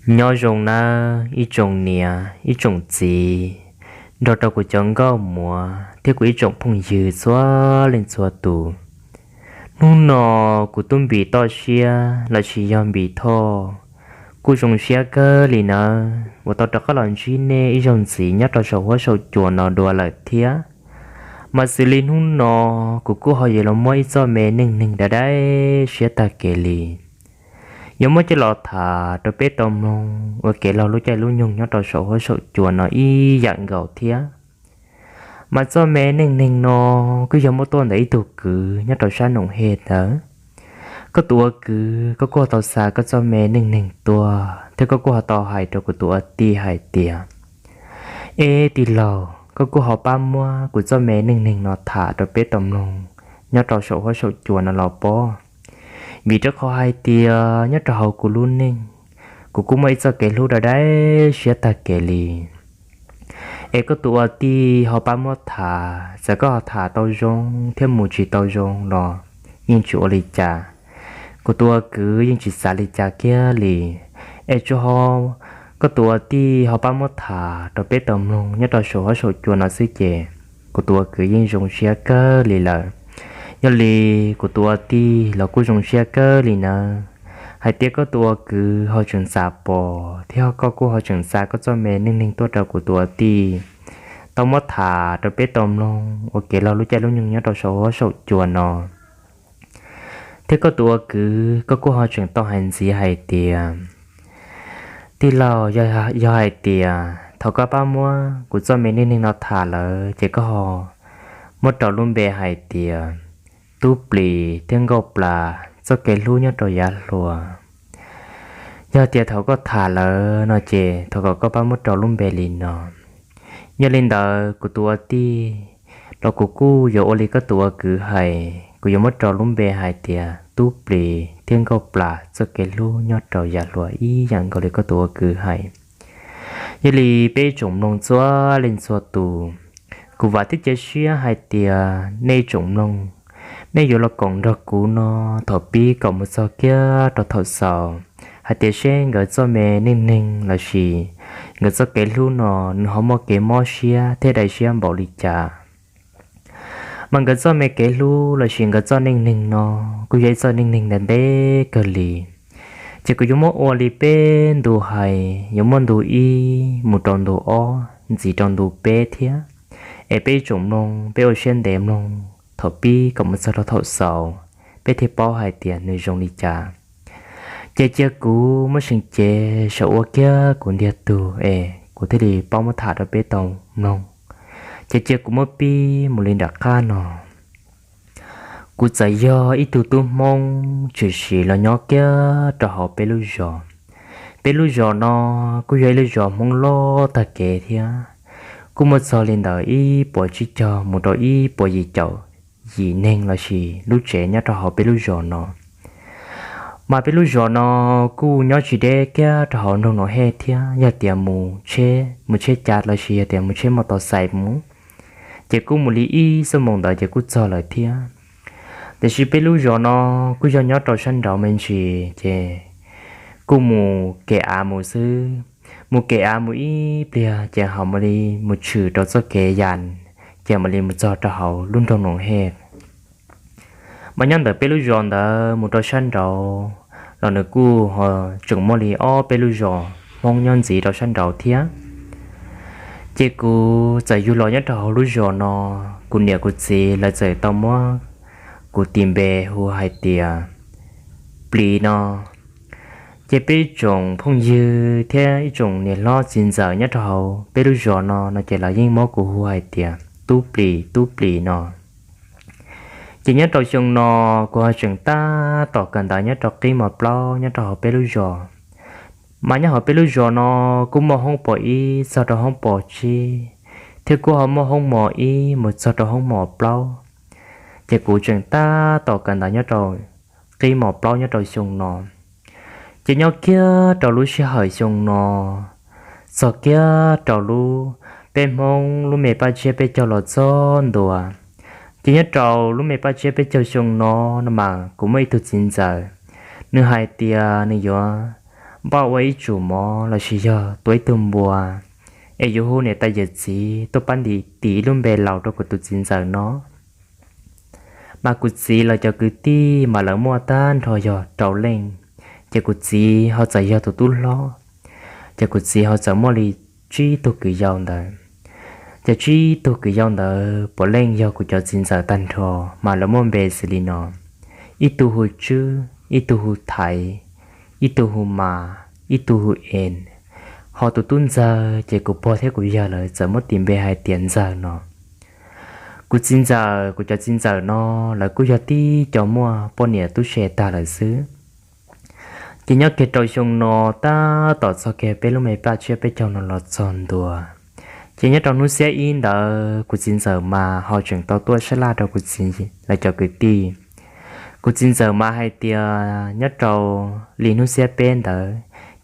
Nyob zoo nawb ib tsoom niam ib tsoom txiv, nrog rau kuv cov nkauj muam thiab kuv ib tsoom phooj ywg txhua leej txhua tus. Hnub no kuv tub Npis toj siab lossis yog Npis Thoj, kuj zoo siab kawg li nawb uas tau rov qab los ntsib nej ib zaug ntxiv nyob rau saum huab saum cua no dua lawm thiab. Mas xws li hnub no kuv kuj ho yuav los muab ib txoj me neej neeg dab dab siab tag kev li yuav muab coj los tham rau peb tau mloog ua kev laug lub caij lub nyoog nyob rau saum huab saum cua no ib yam nkaus thiab. Mas txoj me neej neeg no kuj yog muab tuaj ntawm ib tug kwv nyob rau sab Noom Hej ntawd. Koj tus ua kwv koj kuj ho tau xa koj txoj me neej neeg tuaj thiab koj kuj ho tau hais rau kuv tus ua tij hais tias, Eb tij laug, koj kuj ho pab muab kuv txoj me neej neeg no tham rau peb tau mloog nyob rau saum huab saum cua no los pob. Vim rau qhov hais tias nyob rau hauv kuv lub neej, kuv kuj muaj ib txoj kev hlub dab dab siab tag kev li. Es koj tus ua tij ho pab muab tham, txawm koj ho tham tau zoo thiab mus tsis tau zoo los yeej tsis ua li cas. Kuv tus ua kwv yeej tsis xav li cas kiag li. Es tsuas ho koj tus ua tij ho pab muab tham rau peb tau mloog nyob rau saum huab saum cua no xwb ces kuv tus ua kwv yeej zoo siab kawg li lawm. Yog li kuv tus ua tij los kuj zoo siab kawg li nawb, hais tias koj tus ua kwv ho tseem xav pom thiab koj kuj ho tseem xa koj txoj me neej neeg tuaj rau kuv tus ua tij tau muab tham rau peb tau mloog ua kev laug lub caij lub nyoog nyob rau saum huab saum cua no. Thiab koj tus ua kwv koj kuj ho tseem tau hais ntxiv hais tias, Tij laug, yog hais tias thaum koj pab muab kuv txoj me neej neeg no tham lawm ces koj ho muab rau lub npe hais tias Tub Plis thiab Nkauj Plas txoj kev hlub nyob rau yav hluas. Yog tias thaum koj tham lawm no ces thov kom koj pab muab rau lub npe li no. Yog li ntawd kuv tus ua tij los kuv kuj yuav ua li koj tus ua kwv hais, kuv yuav muab rau lub npe hais tias Tub Plis thiab Nkauj Plas txoj kev hlub nyob rau yav hluas ib yam nkaus li koj tus ua kwv hais. Yog li peb ib tsoom mloog txhua leej txhua tus, kuv vam thiab cia siab hais tias nej ib tsoom mloog, nej yuav los koom nrog kuv no thaum pib kom mus txog kiag rau thaum xaus, hais tias seb nkawd txoj me neej neeg lossis nkawd txoj kev hlub no nws ho muaj kev mob siab thiab dai siab npaum li cas. Mas nkawd txoj me kev hlub lossis nkawd txoj neej neeg no kuj yog ib txoj neej neeg ntev ntev kawg li. Ces kuv yuav muab ua li peb ntu hais, yuav muaj ntu ib mus rau ntu ob ntxiv rau ntu peb thiab. Es peb ib tsoom mloog peb ua siab ntev mloog thaum pib kom mus txog rau thaum xaus, peb thiaj paub hais tias nws zoo li cas. Ces cia kuv muab seev cev saum ua kiag kuv ntiag tug es kuv thiaj li paub muab tham rau peb tau mloog. Ces cia kuv muab pib mus li nram qab no. Kuv txawm yog ib tug tub Hmoob tshwm sim los nyob kiag rau hauv peb lub zos. Peb lub zos no kuj yog ib lub zos Hmoob loj tag kev thiab, kuj muaj txog li ntawm ib puas tsib caug mus rau ib puas yim caum yim neeg lossis lub tsev nyob rau hauv peb lub zos no. Mas peb lub zos no kuj nyob tsis deb kiag rau hauv nroog Noom Hej thiab, yog tias mus tsheb, mus tsheb cav lossis yog tias mus tsheb mos tos xais mus, ces kuj mus li ib xuab moos ntawd ces kuj txog lawm thiab. Tiam sis peb lub zos no kuj yog nyob rau sab nraud me ntsis ces kuj mus kev av mus xwb. Mus kev av mus ib pliag ces ho mam li mus tshwm rau txoj kev yas, ces mam li mus txog rau hauv lub nroog Noom Hej. Mas nyob ntawm peb lub zos ntawd mus rau sab nraud los nws kuj ho tseem muaj li ob peb lub zos Hmoob nyob ntxiv rau sab nraud thiab. Ces kuv txawm yug los nyob rau hauv lub zos no, kuv niam kuv txiv lawv txawm tau muab kuv tis npe hu hais tias Plis no. Ces peb ib tsoom phooj ywg thiab ib tsoom niam hlob txiv ntxawm nyob rau hauv peb lub zos no no ces lawv yeej muab kuv hu hais tias Tub Plis, Tub Plis no. Ces nyob rau xyoo no kuv ho tseem tab tom kawm ntawv nyob rau qib mos plaub nyob rau hauv peb lub zos. Mas nyob hauv peb lub zos no kuj muaj hoob pos ib txog rau hoob pos tsib, thiab kuj ho muaj hoob mos ib mus txog rau hoob mos plaub. Ces kuv tseem tab tom kawm ntawv nyob rau qib mos plaub nyob rau xyoo no. Ces nyob kiag rau lub sij hawm xyoo no txog kiag rau lub, peb Hmoob lub me paj tsiab peb caug los txog ntua. Ces nyob rau lub me paj tsiab peb caug xyoo no no mas kuv muaj ib tug txiv ntxawm, nws hais tias nws yuav npaj ua ib tsum mov lossis yog tua ib tug npua, es yuav hu niam tais yawm txiv tuaj pab ntim ib lub npe laus rau kuv tus txiv ntxawm no. Mas kuv txiv lawv cov kwv tij mas lawv muaj tag nrho yog rau leej, ces kuv txiv ho txawm yog tus tub hlob, ces kuv txiv ho txawm muaj li tsib tug kwv yau ntawd. Ces tsib tug kwv yau ntawd puav leej yog kuv cov txiv ntxawm tag nrho, mas lawv muaj npe xws li no: ib tug hu Tswb, ib tug hu Thaiv, ib tug hu Mas, ib tug hu Es, ho tus tub Ntxawg ces kuv pog thiab kuv yawg lawv txawm muab tis npe hais tias Ntxawg no. Kuv txiv ntxawm, kuv cov txiv ntxawm no lawv kuj yog tib co muaj poj niam tub se tag lawm xwb. Ces nyob kiag rau xyoo no tab tom txog kiag peb lub me paj tsiab peb caug no los txog ntua, ces nyob rau hnub xiab ib ntawd kuv txiv ntxawm mas ho tseem tau tuaj sab laj rau kuv txiv lawv cov kwv tij. Kuv txiv ntxawm mas hais tias nyob rau li hnub xiab peb ntawd,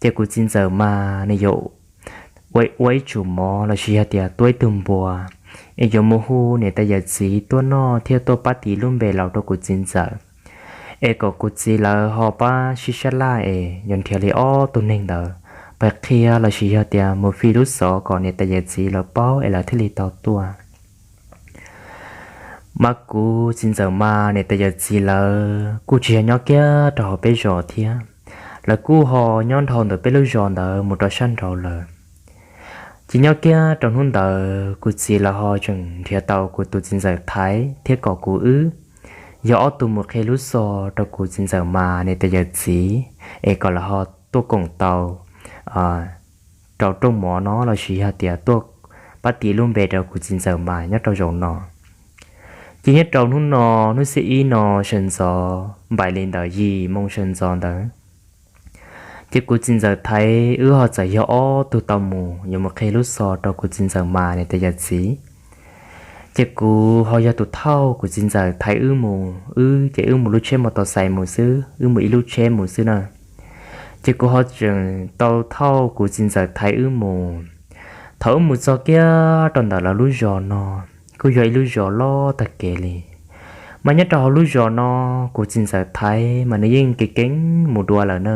ces kuv txiv ntxawm mas nws yuav ua ib tsum mov lossis yog tias tua ib tug npua, es yuav mus hu niam tais yawm txiv tuaj noj thiab tuaj pab tis lub npe laus rau kuv txiv ntxawm, es kom kuv txiv lawv ho pab sib sab laj es yuav nrhiav li ob tug neeg ntawd pab qhia lossis yog tias mus fij lub xov kom niam tais yawm txiv lawv paub es lawv thiaj li tau tuaj. Mas kuv txiv ntxawm mas niam tais yawm txiv lawv kuj tsis yog nyob kiag rau hauv peb zos thiab, lawv kuj ho nyob dhau ntawm peb lub zos ntawd mus rau sab nraud lawm. Ces nyob kiag rau hnub ntawd kuv txiv lawv ho tseem nrhiav tau kuv tus txiv ntxawm Thaiv thiab kom kuv wb yog ob tug mus qhia lub xov rau kuv txiv ntxawm mas niam tais yawm txiv, es kom lawv ho tuaj koom tau rau rooj mov no lossis yog tias tuaj pab tis lub npe rau kuv txiv ntxawm mas nyob rau zaum no. Ces nyob rau hnub no, hnub xiab ib no sawv ntxov npaim li ntawm yim moo sawv ntxov ntawd, ces kuv txiv ntxawm Thaiv wb ho txawm yog ob tug tau mus yuav mus qhia lub xov rau kuv txiv ntxawm mas niam tais yawm txiv. Ces kuv ho yog tus thauj kuv txiv ntxawm Thaiv wb mus, wb ces wb mus lub tsheb mos tos xais mus xwb, wb mus ib lub tsheb mus xwb na. Ces kuv ho tseem tau thauj kuv txiv ntxawm Thaiv wb mus. Thaum wb mus txog kiag rau ntawm lawv lub zos no, kuj yog ib lub zos loj tag kev li. Mas nyob rau hauv lub zos no, kuv txiv ntxawm Thaiv mas nws yeej kev keev mus dua lawm na.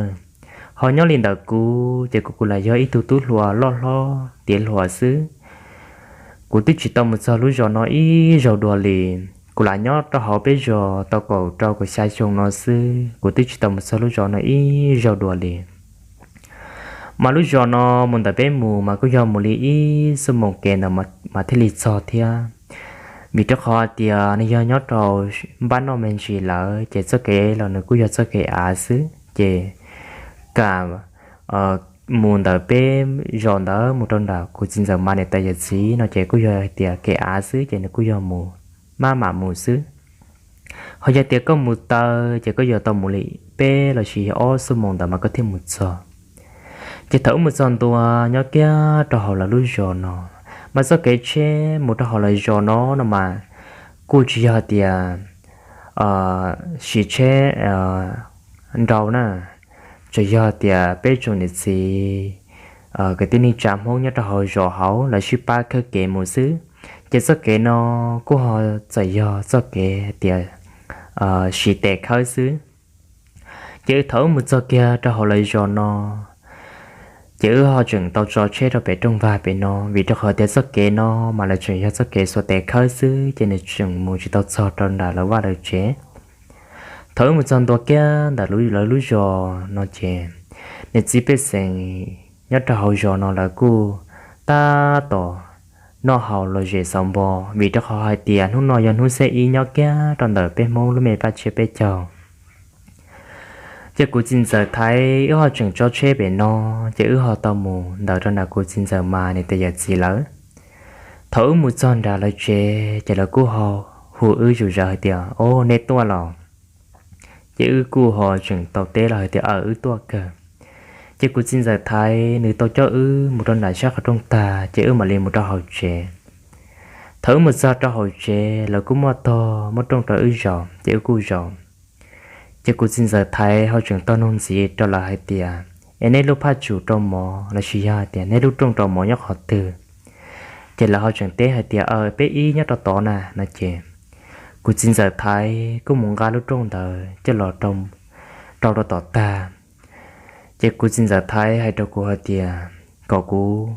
Ho nyob li ntawm kuv ces kuv kuj lam yog ib tug tub hluas loj hlob tiav hluas xwb. Kuv twb tsis tau mus txog lub zos no ib zaug dua li. Kuv lam nyob rau hauv peb zos tau kaum rau kaum xya xyoo no xwb, kuv twb tsis tau mus txog lub zos no ib zaug dua li. Mas lub zos no mus ntawm peb mus mas kuj yog mus li ib xuab moos kev ntawd mas thiaj li txog thiab. Vim rau qhov tias nws yog nyob rau npab noj me ntsis lawm ces txoj kev los nws kuj yog txoj kev av xwb, ces kam mus ntawm peb zos ntawd mus rau nram kuv txiv ntxawm mas niam tais yawm txiv no ces kuj yog hais tias kev av xwb ces nws kuj yog mus maj mam mus xwb. Ho yog tias koj mus taw ces koj yuav tau mus li peb lossis yog ob xuab moos ntawd mas koj thiaj mus txog. Ces thaum wb mus txog ntua nyob kiag rau hauv lawv lub zos no, mas txoj kev tsheb mus rau hauv lawv zos no no mas kuj tsis yog tias siv tsheb nrau na, tsuas yog tias peb tsoom niam txiv kwv tij neej tsa Hmoob nyob rau hauv zos hauv lawv sib pab khawb kev mus xwb. Ces txoj kev no kuj ho txawm yog txoj kev tias siv tes khawb xwb. Ces wb thaum wb mus txog kiag rau hauv lawv zos no, ces wb ho tseem tau tso tsheb rau pem rooj vag pem no, vim rau qhov tias txoj kev no mas lawv tseem yog txoj kev xuas tes khawb xwb, ces nws tseem mus tsis tau txog rau nram lawv vaj lawv tsev. Thaum wb mus txog ntua kiag ntawm lawv lub zos no ces niam txiv pej xeem nyob rau hauv zos no lawv kuj tab tom noj haus los zem xauv npo, vim rau qhov hais tias hnub no yog hnub xiab ib nyob kiag rau ntawm peb Hmoob lub me paj tsiab peb caug. Ces kuv txiv ntxawm Thaiv wb ho tseem tso tsheb pem no, ces wb ho tau mus ntawd rau nram kuv txiv ntxawm mas niam tais yawm txiv lawv. Thaum wb mus txog nram lawv tsev ces lawv kuj ho hu wb zom zaws hais tias, Au, nej tuaj los? Ces wb kuj ho tseem tau teb lawv hais tias, Aw, wb tuaj kawg. Ces kuv txiv ntxawm Thaiv nws tau coj wb mus rau nram sab qhov rooj tag, ces wb mam li mus rau hauv tsev. Thaum wb mus txog rau hauv tsev, lawv kuj muaj tog muaj rooj rau wb zaum, ces wb kuj zaum. Ces kuv txiv ntxawm Thaiv ho tseem tau nug ntxiv rau lawv hais tias, Es nej lub phaj tsum rau mov lossis yog hais tias nej lub rooj rau mov nyob qhov twg? Ces lawv ho tseem teb hais tias, Aw, peb ib nyob rau tod na, no ces kuv txiv ntxawm Thaiv kuj mus nqa lub rooj ntawd coj los rau rau tom tag. Ces kuv txiv ntxawm Thaiv hais rau kuv hais tias kom kuv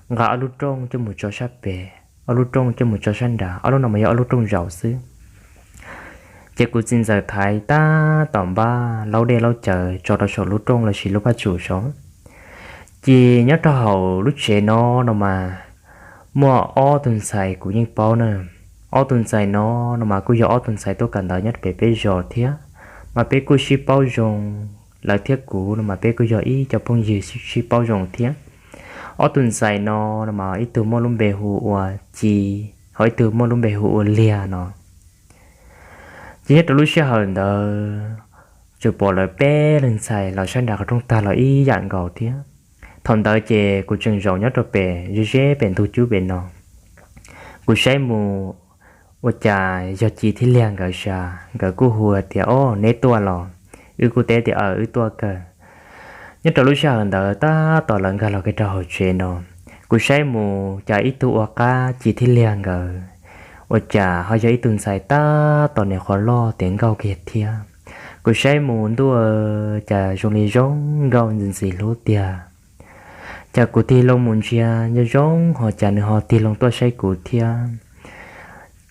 nqa ob lub rooj coj mus tso sab pem, ob lub rooj coj mus tso sab nrad, ob lub no mas yog ob lub rooj zaum xwb. Ces kuv txiv ntxawm Thaiv tab tom npaj laub dej laub cawv tso rau saum lub rooj lossis lub phaj tsum saud. Ces nyob rau hauv lub tsev no no mas muaj ob tug ntxhais kuv yeej paub na. Ob tug ntxhais no no mas kuj yog ob tug ntxhais tuaj kawm ntawv nyob rau pem peb zos thiab, mas peb kuj sib paub zoo. Lawv thiab kuv no mas peb kuj yog ib cov phooj ywg sib paub zoo thiab. Ob tug ntxhais no no mas ib tug muaj lub npe hu ua Ci, ho ib tug muaj lub npe hu ua Liag no. Ces nyob rau lub sij hawm ntawd tsuas pom lawv peb leeg ntxhais los sab nram qhov rooj tag los ib yam nkaus thiab. Thaum ntawd ces kuv tseem zaum nyob rau pem ze ze pem ntug cub pem no. Kuv saib mus ua cas yog Ci thiab Liag nkawd sas, nkawd kuj hu hais tias, Ob, neb tuaj los? Wb kuj teb tias, Aw, wb tuaj kawg. Nyob rau lub sij hawm ntawd tab tom lawv nkag los kiag rau hauv tsev no, kuv saib mus cas ib tug ua qab Ci thiab Liag nkawd ua cas ho yog ib tug ntxhais tab tom niam qhuav loj tiav nkauj kiag thiab. Kuv saib mus ntuj, cas zoo li zoo nkauj ntxim ntxim hlub tiag. Cas kuv tig loo mus ntsia nco zoo ho cas nws ho tig loo tuaj saib kuv thiab.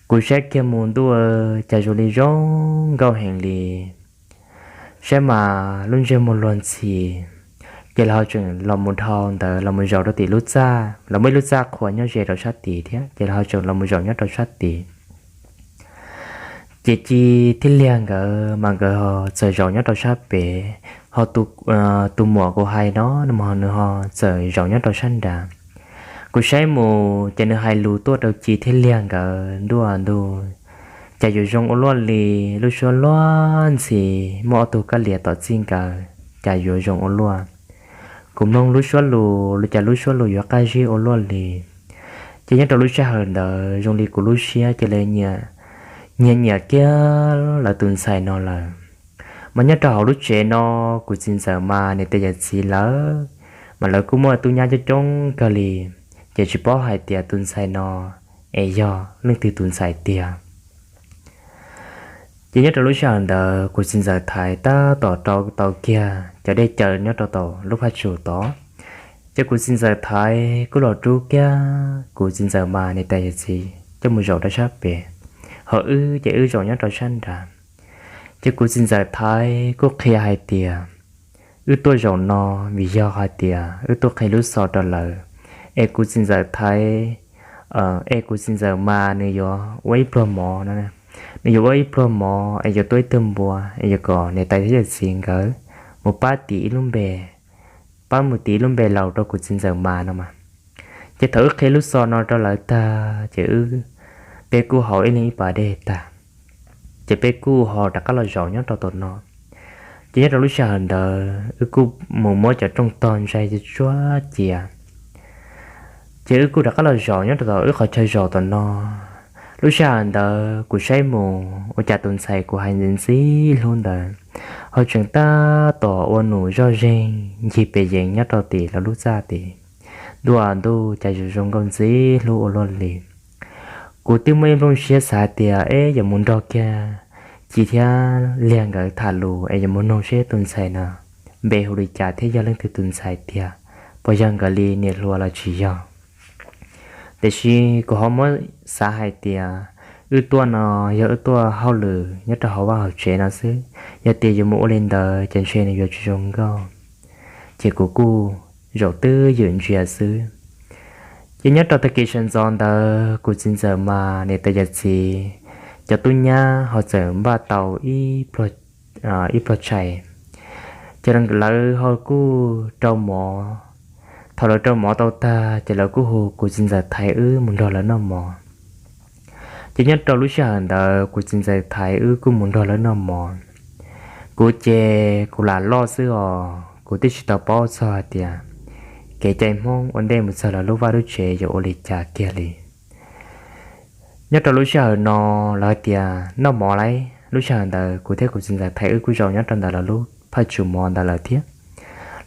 Kuv saib kiag mus ntuj, cas zoo li zoo nkauj heev li. Saib mas lub ntsej muag luag ntxhi. Ces lawv ho tseem los mus dhau ntawd los mus zaum rau tim lub txaj, lawv muaj ib lub txaj qhua nyob ze rau sab tid thiab, ces lawv ho tseem los mus zaum nyob rau sab tid. Ces Ci thiab Liag nkawd mas nkawd ho txawm zaum nyob rau sab pem, ho tus muam kuv hais no no mas nws ho txawm zaum nyob rau sab nrad. Kuv saib mus ces nws hais lus tuaj rau Ci thiab Liag nkawd ntuj ntuj, cas yuav zoo ua luaj li, lub suab luag ntxhi, muaj ob tug kab lias tom txij nkawd, cas yuav zoo ua luaj. Kuv mloog lub suab lus, cas lub suab lus yuav qab zib ua luaj li. Ces nyob rau lub sij hawm ntawd zoo li kuv lub siab cia li nyiam nyiam kiag lawv tus ntxhais no lawm. Mas nyob rau hauv lub tsev no, kuv txiv ntxawm mas niam tais yawm txiv lawv, mas lawv kuj muaj tub nyab coob coob kawg li, ces tsis paub hais tias tus ntxhais no es yog leej twg tus ntxhais tiag. Ces nyob rau lub sij hawm ntawd kuv txiv ntxawm Thaiv tab tom rau tau kiag cov dej cawv nyob rau tom lub phaj tsum tod. Ces kuv txiv ntxawm Thaiv kuj los rub kiag kuv txiv ntxawm mas niam tais yawm txiv coj mus zaum rau sab pem, ho wb ces wb zaum nyob rau sab nrad. Ces kuv txiv ntxawm Thaiv kuj qhia hais tias wb tuaj zaum no vim yog hais tias wb tuaj qhia lub xov rau lawv, es kuv txiv ntxawm Thaiv, es kuv txiv ntxawm mas nws yuav ua ib pluag mov no, nws yuav ua ib pluag mov es yuav tua ib tug npua es yuav kom niam tais thiab yawm txiv nkawd mus pab tis ib lub npe, pab mus tis ib lub npe laus rau kuv txiv ntxawm mas no mas. Ces thaum wb qhia lub xov no rau lawv tag ces wb, peb kuj haus ib leeg ib pas dej tag, ces peb kuj ho rov qab los zaum nyob rau tom no. Ces nyob rau lub sij hawm ntawd wb kuj mus muab cov rooj tog ntsais tsuag cia, ces wb kuj rov qab los zaum nyob rau tom wb qhov chaw zaum tom no. Lub sij hawm ntawd kuv saib mus ua cas tus ntxhais kuv hais ntxim ntxim hlub ntawd ho tseem tab tom ua num zoj zeeg ncig pes yees nyob rau tim lawv lub txaj tid. Ntuj ntuj, cas zoo zoo nkauj ntxim hlub ua luaj li. Kuv twb muaj ib nplooj siab xav tias es yuav mus nrog kiag Ci thiab Liag nkawd tham lus es yuav mus noog seb tus ntxhais no npe hu li cas thiab yog leej twg tus ntxhais tiag, puas yog nkawd li niam hluas los tsis yog. Tiam sis kuv ho muab xav hais tias wb tuaj no yog wb tuaj hauj lwm nyob rau hauv vaj hauv tsev no xwb, yog tias yuav mus ua li ntawd ces ntshe nws yuav tsis zoo nkauj. Ces kuv kuj zaum twj ywm ntsia xwb. Ces nyob rau tag kis sawv ntxov ntawd kuv txiv ntxawm mas niam tais yawm txiv cov tub nyab ho txawm npaj tau ib pluag tshais, ces lawv ho kuj rau mov. Thaum lawv rau mov tau tag ces lawv kuj hu kuv txiv ntxawm Thaiv wb mus nrog lawv noj mov. Ces nyob rau lub sij hawm ntawd kuv txiv ntxawm Thaiv wb kuj mus nrog lawv noj mov. Kuv ces kuv lam loj xwb os, kuv twb tsis tau paub txog hais tias kev cai Hmoob ua ntej mus txog lawv lub vaj lub tsev yuav ua li cas kiag li. Nyob rau lub sij hawm no lawv hais tias noj mov lawm, lub sij hawm ntawd kuv thiab kuv txiv ntxawm Thaiv wb kuj zaum nyob rau ntawm lawv lub phaj tsum mov ntawd lawm thiab.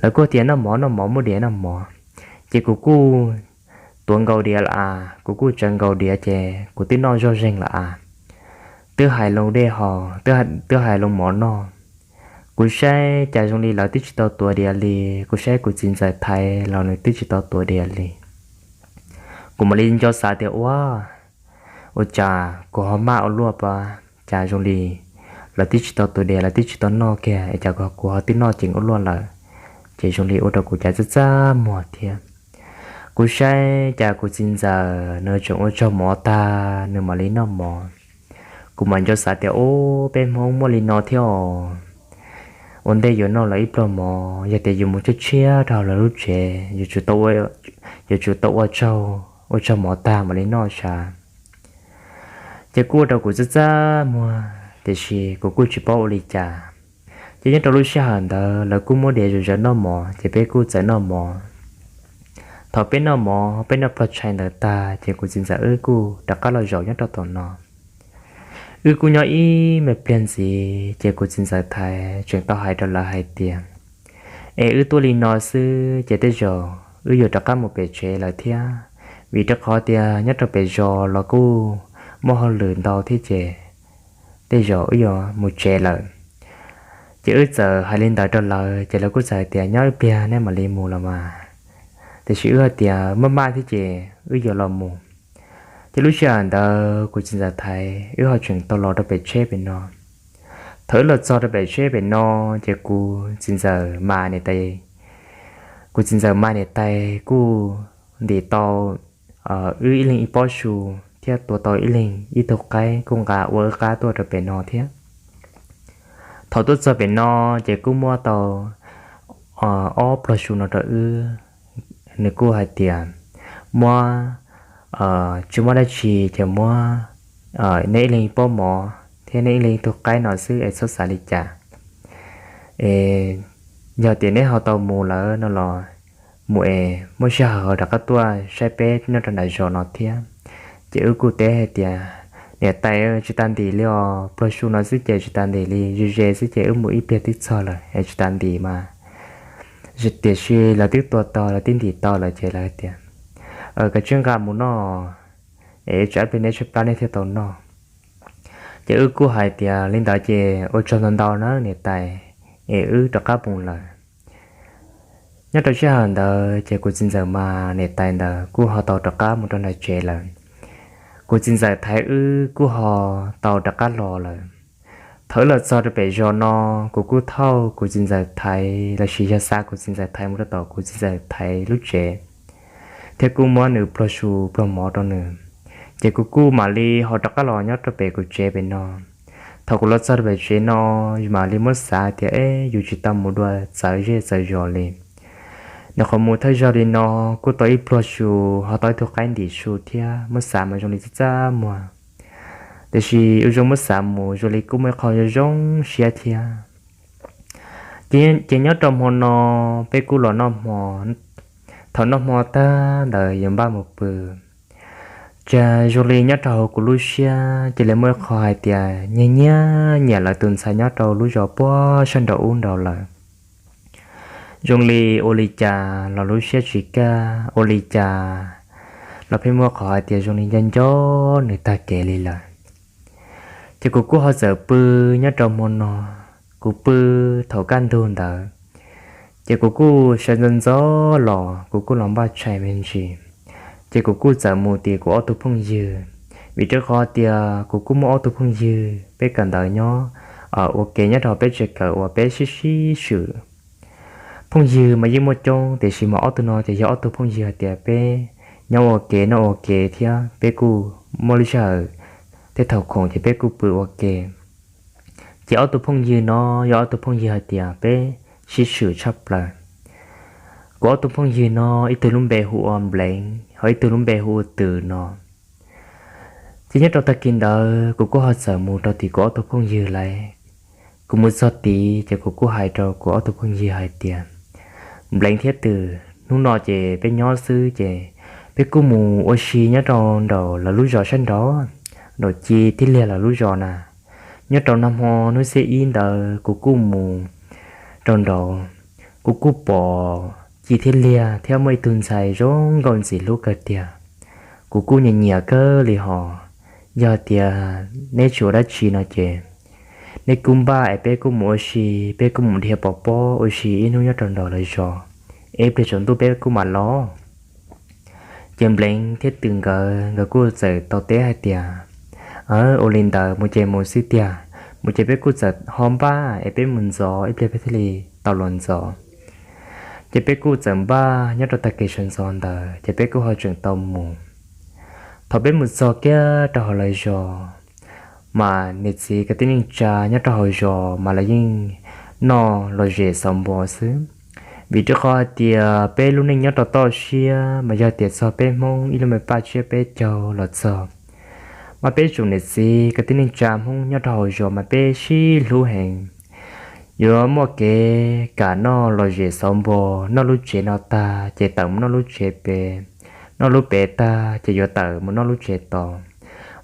Lawv kuj tias noj mov noj mov muaj diav noj mov, ces kuv kuj tuav nkaus diav lawm as, kuv kuj tsawv nkaus diav ces kuv twb noj zoj zeeg lawm as. Twb hais loo dej haus, twb hais loo mov noj, Kuv saib cas zoo li lawv twb tsis tau tuav diav li, kuv saib kuv txiv ntxawm Thaiv los nws twb tsis tau tuav diav li. Kuv mam li nco xav tias ua, ua cas kuv ho maj ua luaj pab, cas zoo li lawv twb tsis tau tuav diav, lawv twb tsis tau noj kiag es cas kuv ho twb noj ceev ua luaj lawm, ces zoo li ua rau kuv cas txaj txaj muag thiab. Kuv saib cas kuv txiv ntxawm nws tseem ua tsaug mov tag nws mam li noj mov. Kuv mam nco xav tias ub, peb Hmoob muaj li no thiab os. Ua ntej yuav noj lawv ib pluag mov, yog tias yus mus tshiab tshiab rau lawv lub tsev, yuav tsum tau ua tsaug, ua tsaug mov tag mam li noj sav. Ces kuj ua rau kuv txaj txaj muag, tiam sis kuv kuj tsis paub ua li cas. Ces nyob rau lub sij hawm ntawd lawv kuj muab diav zom zaws noj mov, ces peb kuj txawm noj mov. Thaum peb noj mov peb noj pluag tshais ntawd tag, ces kuv txiv ntxawm wb kuj rov qab los zaum nyob rau tom no. Wb kuj nyob ib me pliag ntxiv, ces kuv txiv ntxawm Thaiv tseem tau hais rau lawv hais tias, es wb tuaj li no xwb ces tej zaum wb yuav rov qab mus pem tsev lawm thiab, vim rau qhov tias nyob rau pem zos los kuj muaj hauj lwm ntau thiab ces tej zaum wb yuav mus tsev lawm. Ces wb txawm hais li ntawd rau lawv, ces lawv kuj txawm hais tias nyob ib pliag nej mam li mus los mas, tiam sis wb hais tias maj maj thiab ces wb yuav los mus. Ces lub sij hawm ntawd kuv txiv ntxawm Thaiv wb ho tseem tau los rau pem tsheb pem no. Thaum wb los txog rau pem tsheb pem no, ces kuv txiv ntxawm mas niam tais, kuv txiv ntxawm mas niam tais kuj ntim tau wb ib leeg ib pob su thiab tua tau ib leeg ib tug qaib kuj nqa ua wb qab tuaj rau pem no thiab. Thaum tuaj txog pem no, ces kuj muab tau ob pluag su no rau wb. Nws kuj hais tias muab, tsis muaj dab tsi ces muab nej ib leeg ib pob mov thiab nej ib leeg ib tug qaib no xwb es txhob xav li cas. Es yog tias neb ho tau mus lawm no los mus es muaj sij hawm ho rov qab tuaj saib peb nyob rau nram zos no thiab. Ces wb kuj teb hais tias niam tais, tsis tas ntim li os, pluag su no xwb ces tsis tas ntim li, ze ze xwb ces wb mus ib pliag twb txog lawm es tsis tas ntim mas. Tiam sis lawv twb tua tau, lawv twb ntim tau lawm ces lawv tias koj tsis nqa mus noj es tsam ib pliag neb tshaib plab neb thiaj tau noj. Ces wb kuj hais tias li ntawd ces ua tsaug ntau ntau na niam tais, es wb rov qab mus lawm. Nyob rau sij hawm ntawd ces kuv txiv ntxawm mas niam tais ntawd kuj ho tau rov qab mus rau nram tsev lawm. Kuv txiv ntxawm Thaiv wb kuj ho tau rov qab los lawm. Thaum wb los txog rau pem zos no, kuv kuj thauj kuv txiv ntxawm Thaiv los sis yog xa kuv txiv ntxawm Thaiv mus rau tom kuv txiv ntxawm Thaiv lub tsev, thiab kuj muab nws pluag su pluag mov rau nws. Ces kuv kuj mam li ho rov qab los nyob rau pem kuv tsev pem no. Thaum kuv los txog rau pem tsev no, mam li muab xav tias eb, yus tsis tau mus dua txawv zej txawv zos li. Nws qhov mus thawj zaug li no kuj tau ib pluag su, ho tau ib tug qaib ntim su thiab, muab xav mas zoo li txaj txaj muag. Tiam sis ua zoo muab xav mus zoo li kuj muaj ib qho zoo zoo siab thiab. Ces nyob rau hmo no peb kuj los noj hmo. Thaum noj hmo tag ntawd yuav npaj mus pw, ces zoo li nyob rau hauv kuv lub siab cia li muaj ib qho hais tias nyias nyiam nyiam lawv tus ntxhais nyob rau lub zos puag sab nraum ub nraud lawm. Zoo li ua li cas los lub siab tsis kaj, ua li cas los pheej muaj qhov hais tias zoo li nco nco nws tag kev li lawm. Ces kuv kuj ho txawm pw nyob rau hmo no, kuv pw thaum kaj ntug ntawd, ces kuv kuj sawv ntxov ntxov los kuv kuj los npaj tshais me ntsis. Ces kuv kuj txawm mus tim kuv ob tug phooj ywg, vim rau qhov tias kuv kuj muaj ob tug phooj ywg peb kawm ntawv nyob ua ke nyob rau peb tsev kawm uas peb sib sib swm. Phooj ywg mas yeej muaj coob, tiam sis mas ob tug no ces yog ob tug phooj ywg hais tias peb nyob ua ke noj ua ke thiab peb kuj muaj lub sij hawm tej thaum khoom ces peb kuj pw ua ke. Ces ob tug phooj ywg no yog ob tug phooj ywg hais tias peb sib swm tshaj plaws. Kuv ob tug phooj ywg no ib tug lub npe hu ua Npleev, ho ib tug lub npe hu ua Twm no. Ces nyob rau tag kis ntawd kuv kuj ho txawm mus rau tim kuv ob tug phooj ywg lawm. Kuv mus txog tid ces kuv kuj hais rau kuv ob tug phooj ywg hais tias, Npleev thiab Twm, hnub no ces peb nyob xwb ces peb kuj mus ua si nyob rau nraum lawv lub zos sab nraud, nraum Ci thiab Liag lawv lub zos na. Nyob rau nag hmo hnub xiab ib ntawd kuv kuj mus rau nraud, kuv kuj pom Ci thiab Liag thiab muaj ib tug ntxhais zoo nkauj ntxim hlub kawg tiag. Kuv kuj nyiam nyiam kawg li hos. Yog tias neb tsis ua dab tsi no ces nej kuj npaj es peb kuj mus ua si, peb kuj mus dhia pov pob ua si ib hnub nyob rau nraum lawv zos, es ib pliag tsaus ntuj peb kuj mam los. Ces Nplev thiab Twm nkawd, nkawd kuj txawm tau teb hais tias, Aw, ua li ntawd mus ces mus xwb tiag, mus ces peb kuj txawm ho npaj es peb mus ntxov ib pliag peb thiaj li tau los ntxov. Ces peb kuj txawm npaj nyob rau tag kis sawv ntxov ntawd ces peb kuj ho tseem tau mus. Thaum peb mus txog kiag rau hauv lawv zos, mas niam txiv kwv tij neej tsa nyob rau hauv zos mas lawv yeej noj lom zem xauv npo xwb. Vim rau qhov hais tias peb lub neej nyob rau toj siab mas yog tias txog peb Hmoob ib lub me paj tsiab peb caug los txog, mas peb tsoom niam txiv kwv tij neej tsa Hmoob nyob rau hauv zos mas peb sib hlub heev. Yuav muaj kev kam noj lom zem xauv npo, noj lub tsev no tag ces tawm mus noj lub tsev pem, noj lub pem tag ces yuav tawm mus noj lub tsev tod.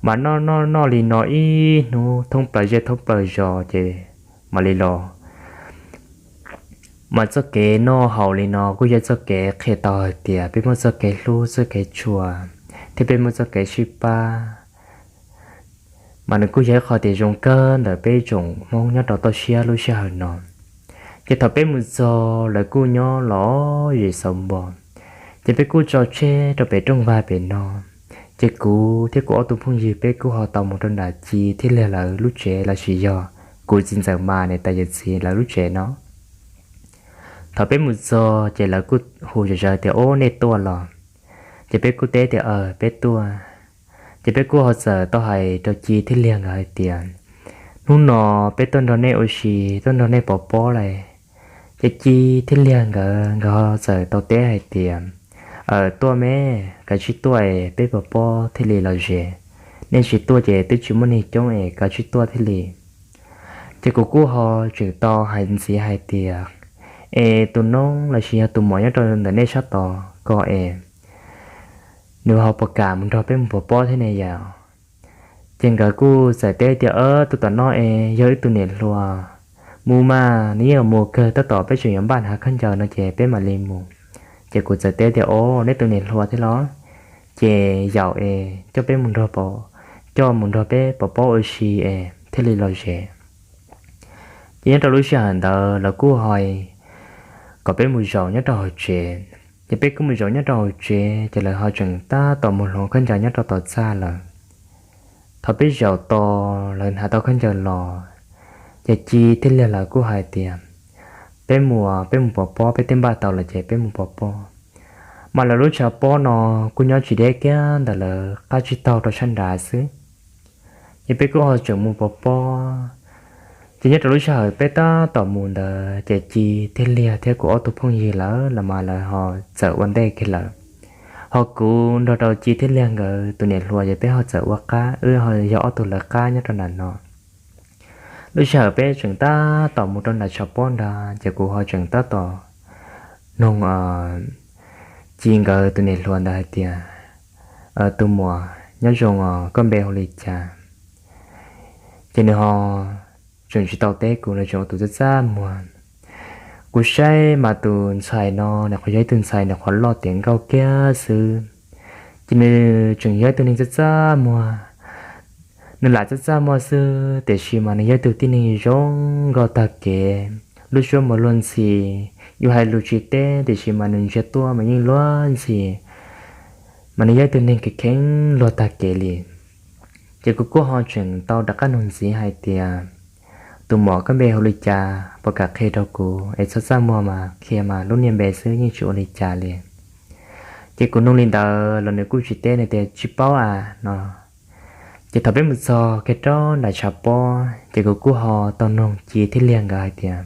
Mas noj noj noj li no ib hnub thoob plaws zej thoob plaws zos ces mam li los. Mas txoj kev noj haus li no kuj yog txoj kev qhia tau hais tias peb muaj txoj kev hlub txoj kev tshua, thiab peb muaj txoj kev sib pab. Mas nws kuj yog ib qho tias zoo kawg ntawm peb tsoom Hmoob nyob rau toj siab lub sij hawm no. Ces thaum peb mus txog lawv kuj nyob lom zem xauv npo, ces peb kuj tso tsheb rau pem rooj vag pem no. Ces kuv thiab kuv ob tug phooj ywg peb kuj ho tau mus rau nram Ci thiab Liag lawv lub tsev lossis yog kuv txiv ntxawm Mas niam tais yawm txiv lawv lub tsev no. Thaum peb mus txog ces lawv kuj hu zom zaws tias, Ob, nej tuaj los? Ces peb kuj teb tias, Aw, peb tuaj. Ces peb kuj ho txawm tau hais rau Ci thiab Liag nkawd hais tias, Hnub no peb tuaj nrog nej ua si, tuaj nrog nej pov pob lawm. Ces Ci thiab Liag nkawd, nkawd ho txawm tau teb hais tias, Aw, tuaj me, kav tsij tuaj es peb pov pob thiaj li lom zem. Nej tsis tuaj ces twb tsis muaj neeg coob es kav tsij tuaj thiaj li. Ces kuv kuj ho tseem tau hais ntxiv hais tias, Es tus noob lossis yog tus muam nyob rau ntawm nej sab tod ko es nws ho puas kam mus nrog peb mus pov pob thiab ne yom? Ces nkawd kuj txawm teb tias, Aw, tus tom no es yog wb tus niam hluas, mus mas nws yeej mus kawg, tab tom peb tseem yuav npaj hnav khaub ncaws no ces peb mam li mus. Ces kuv txawm teb tias, Aw, neb tus niam hluas thiab los? Ces yaum es coj peb mus nrog, coj mus nrog peb pov pob ua si es thiaj li lom zem. Ces nyob rau lub sij hawm ntawd lawv kuj ho kom peb mus zaum nyob rau hauv tsev. Ces peb kuj mus zaum nyob rau hauv tsev ces lawv ho tseem tab tom mus hloov khaub ncaws nyob rau tom txaj lawm. Thaum peb zaum tos lawv hnav tau khaub ncaws los, ces Ci thiab Liag lawv kuj hais tias, Peb mus, peb mus pov pob, peb twb npaj tau lawm ces peb mus pov pob. Mas lawv lub tshav pob no kuj nyob tsis deb kiag ntawm lawv qab tsib taug rau sab nrad xwb. Ces peb kuj ho tseem mus pov pob. Ces nyob rau lub sij hawm peb tab tom mus ntawd ces Ci thiab Liag thiab kuv ob tug phooj ywg lawv los mas lawv ho txawm ua ntej kiag lawm. Ho kuv nrog rau Ci thiab Liag nkawd tus niam hluas ces peb ho txawm ua qab, wb ho yog ob tug lawv qab nyob rau nram no. Lub sij hawm peb tseem tab tom mus rau nram tshav pob ntawd ces kuv ho tseem tab tom noog Ci nkawd tus niam hluas ntawd hais tias, Tus muam, nyob zoo os, koj npe hu li cas? Ces nws ho tseem tsis tau teb kuv, nws tseem ua tus txaj txaj muag. Kuv saib mas tus ntxhais no nws qhuav yog ib tug ntxhais nws qhuav loj tiav nkauj kiag xwb, ces nws tseem yog ib tug neeg txaj txaj muag. Nws lam txaj txaj muag xwb tiam sis mas nws yog ib tug tib neeg zoo nkauj tag kev, lub suab mas luag ntxhi. Yus hais lus tsis teb tiam sis mas nws ntsia tuaj mas yeej luag ntxhi, mas nws yog ib tug neeg kheev kheev luag tag kev li. Ces kuv kuj ho tseem tau rov qab nug ntxiv hais tias, Tus muam, koj npe hu li cas? Puas kam qhia rau kuv es txhob txaj muag mas qhia mas lub niag npe xwb yeej tsis ua li cas li. Ces kuv nug li ntawd los nws kuj tsis teb, nws tias, Tsis paub a, no. Ces thaum peb mus txog kiag rau nram tshav pob ces kuv kuj ho tau noog Ci thiab Liag nkawd hais tias,